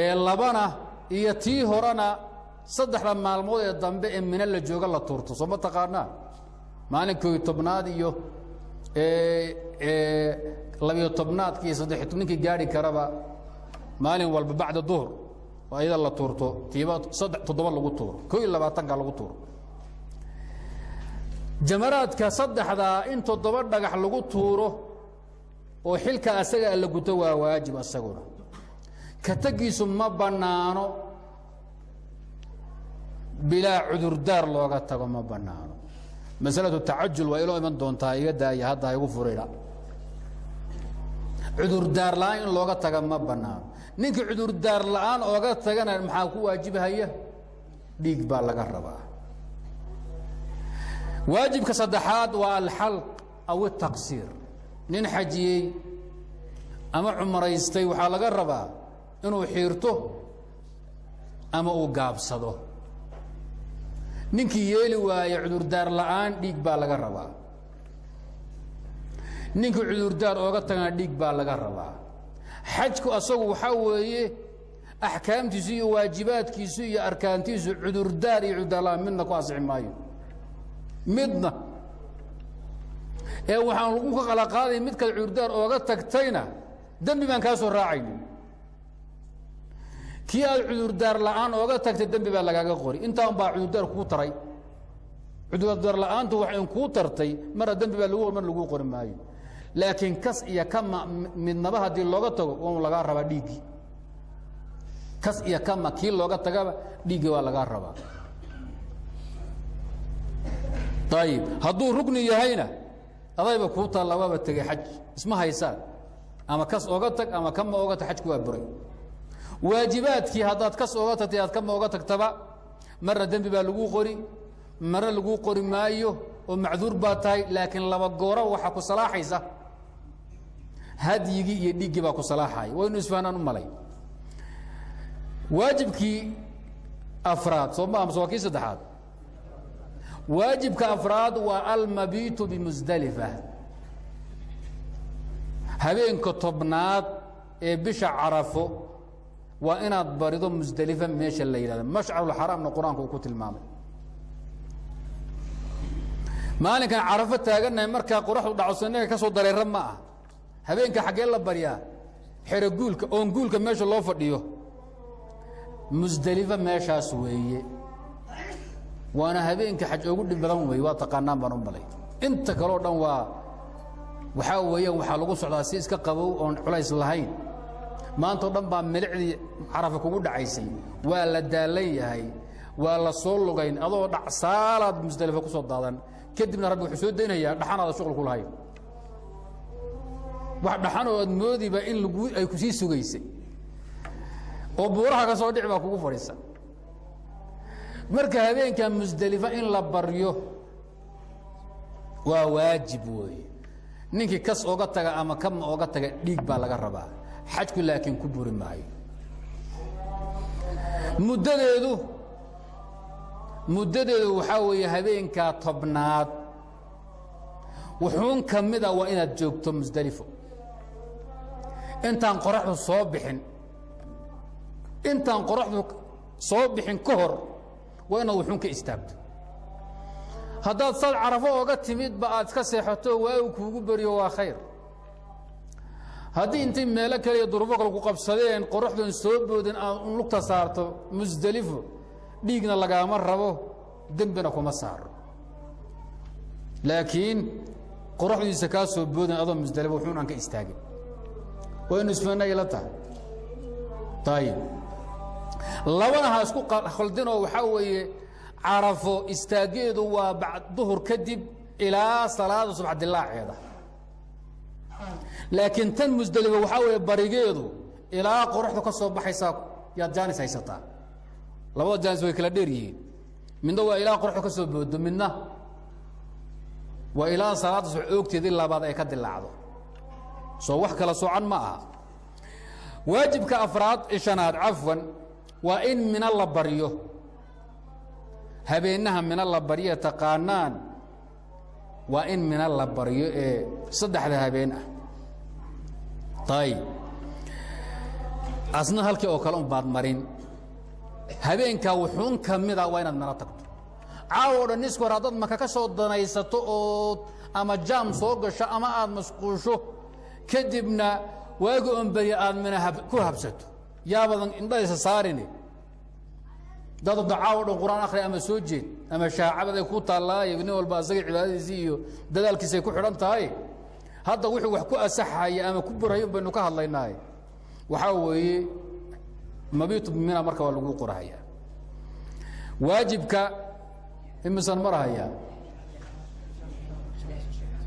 Speaker 1: Ee labana iyo tii horena saddexda maalmood ee dambe ee mino la jooga la tuurto, soo ma taqaanaa? Maalin 11aad iyo 12aadka iyo saddex ninkii gaari karaba, maalin walba bacda duhr oo iyada la tuurto, tiiba saddex 7 lagu tuuro, 21ka lagu tuuro. Jamaraadka saddexdaa in 7 dhagax lagu tuuro oo xilka asaga la guto waa waajib asaguna. Ka tegiisu ma bannaano, bilaa cudurdaar looga tago ma bannaano. Masalatu tacajul waa iloo iman doontaa, iga daaya hadda igu furina. Cudurdaar la'aan in looga taga ma bannaano. Ninkii cudurdaar la'aan ooga tagana maxaa ku waajibhaya? Dhiig baa laga rabaa. Waajibka saddexaad waa alxalq aw ataqsiir. Nin xajiyey ama cumraystay waxaa laga rabaa inuu xiirto ama uu gaabsado. Ninkii yeeli waaye cudurdaar la'aan, dhiig baa laga rabaa. Ninkii cudurdaar ooga tagana dhiig baa laga rabaa. Xajku asagu waxaa weeye axkaamtiisu iyo waajibaadkiisu iyo arkaantiisu cudurdaar iyo cudurdaar la'aan midna ku asixi maayo, midna. Ee waxaan lagu ka qala qaaday midkaad cudurdaar ooga tagtayna dembi baan kaa soo raacaynin, kii aad cudurdaar la'aan ooga tagtay dembi baa lagaaga qori. Intaa un baa cudurdaar kuu taray. Cudurdaar la'aantu waxay kuu tartay marna dembi baa lagu, mar laguu qori maayo. Laakiin kas iyo kama midnaba haddii looga tago waa lagaa rabaa dhiiggii. Kas iyo kama kii looga tagaba dhiiggii waa lagaa rabaa. Ayib, hadduu rukni yahayna adayba kuu taalla, waaba tegey xaj, isma haysaan. Ama kas ooga tag ama kama ooga tag, xajku waa buray. Waajibaadkii haddaad kas ooga tagtay aad kama ooga tagtaba, marna dembi baa laguu qori, marna laguu qori maayo oo macduur baa tahay. Laakiin laba gooraba waxaa ku salaaxaysa hadyigii iyo dhiiggii baa ku salaaxaya. Waynu isfahnaan u malay. Waajibkii afraad soo ma amse waa kii saddexaad? Waajibka afraad waa almabiitu bimusdalifa. Habeenka 10aad ee bisha Carafo waa inaad barido Musdalifa meesha la yidhahdo, mashcarulxaraamna Qur-aanku uu ku tilmaamay. Maalinkan Carafo taagannahay markaa qoraxdu dhacso innaga ka soo dareera ma ah. Habeenka xaggee la baryaa? Xero guulka, oon guulka meesha loo fadhiyo, Musdalifa meeshaas weeye. Waana habeenka xaj ugu dhib badan weeye, waa taqaanaan baan u malay. Inta kaleo dhan waa waxaa weeyaan waxaa lagu socdaa si iska qabow oon culays lahayn. Maantao dhan baa milicdii Carafa kugu dhacaysay, waa la daalan yahay, waa la soo lugayn, adoo dhacsaalaad Musdalifa ku soo daadan. Kadibna Rabbi wuxuu soo daynayaa dhaxanaada shuqul ku lahayn, wax dhaxanoo aad moodiba in lagu ay ku sii sugaysay oo buuraha ka soo dhici baa kugu fadhiisa. Marka habeenka Musdalifa in la baryo waa waajib weeye. Ninkii kas ooga taga ama kama ooga taga dhiig baa laga rabaa, xajku laakiin ku buri maayo. Muddadeedu waxaa weeye habeenkaa 10aad wuxuun ka mida waa inaad joogto Musdelifo intaan qoraxdu soo bixin. Intaan qoraxdu soo bixin ka hor waa inaad wuxuun ka istaagto. Haddaad saad Carafo ooga timidba aad iska seexato, waagu kuugu beriyo, waa khayr. Haddii intay meelo kale iyo duruufo kale ku qabsadeen qoraxdan soo boodin aad un lugta saarto Musdelifo, dhiigna lagaama rabo, dembina kuma saaro. Laakiin Qoraxdiisa kaa soo boodin adoo Musdalifa wuxuun aan ka istaagin. Waynu isfanay la tahay. Ayib, labana ha isku khaldinoo waxaa weeye Carafo istaaggeedu waa bacd duhur kadib ilaa salaada subax dilaaceeda, laakiin tan Musdalifa waxaa weeye barigeedu ilaa qoraxdu ka soo baxaysaa yaad jaanis haysataa. Labada jaanis way kala dheer yihiin. Midna waa ilaa qoraxdu ka soo boodo, midna waa ilaa salaada subax oogteedii labaad ay ka dilaacdo. Soo wax kala soocan ma aha. Waajibka afraad, shanaad cafwan, waa in mina la baryo. Habeenaha mina la baryo taqaanaan, waa in mina la baryo ee saddexda habeen ah. Ayib, asna halkii oo kale un baad marin. Habeenkaa wuxuun ka mida waa inaad mina tagto. Caawo dhan niska hore haddaad Maka ka soo danaysato oo ama jaam soo gasho ama aad mashquusho, kadibna waagi on barya aad mina ku habsato, yaabadan indhahaysa saarine. Dad hadda caawo dhan Qur-aan akhri ama soo jeed ama shaacabad ay ku taallaaye, nin walba asaga cibaadadiisii iyo dadaalkiisay ku xidhan tahay. Hadda wuxuu wax ku asaxaya ama ku burhay un baynu ka hadlaynaaye. Waxaa weeye mabiitu mina marka waa lagu qorahaya. Waajibka imisan marhayaa?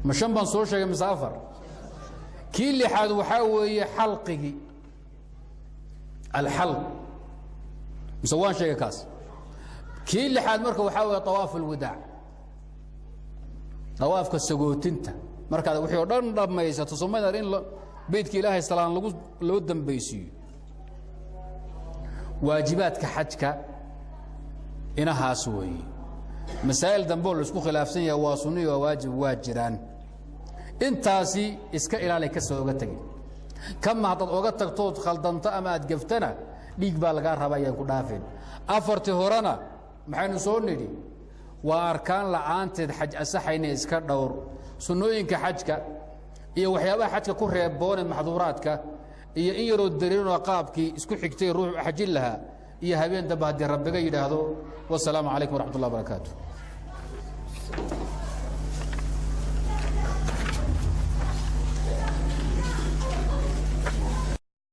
Speaker 1: Ma shan baan soo sheegay mise afar? Kii lixaad waxaa weeye xalqigii, alxalq, mise waan sheegay kaas? Kii lixaad marka waxaa weeye طawaaf اlwadaac, dawaafka sagootinta. Markaad wixii o dhan dhammaysato, somadar in beytka Ilaahay salaan lagu loo dambaysiiyo. Waajibaadka xajka inahaas weeye. Masaa'il dambe oo laisku khilaafsan yahay, waa sunni, waa waajib, waa jiraan. Intaasi iska ilaali, ka soo oga tegin. Kama haddaad oga tagtood khaldanto ama aad gaftana, dhiig baa lagaa raba, ayaan ku dhaafin. Afartii horena maxaynu soo nidhi? Waa arkaan la'aanteed xaj asaxayna, iska dhowr. Sunnooyinka xajka iyo waxyaabaha xajka ku reeboone maxduuraadka iyo in yaroo dariirinoo qaabkii isku xigtay ruux xajin lahaa iyo habeen dambe haddii Rabbiga yidhaahdo. Wasalaamu calaykum waraxmat ullah barakaatu.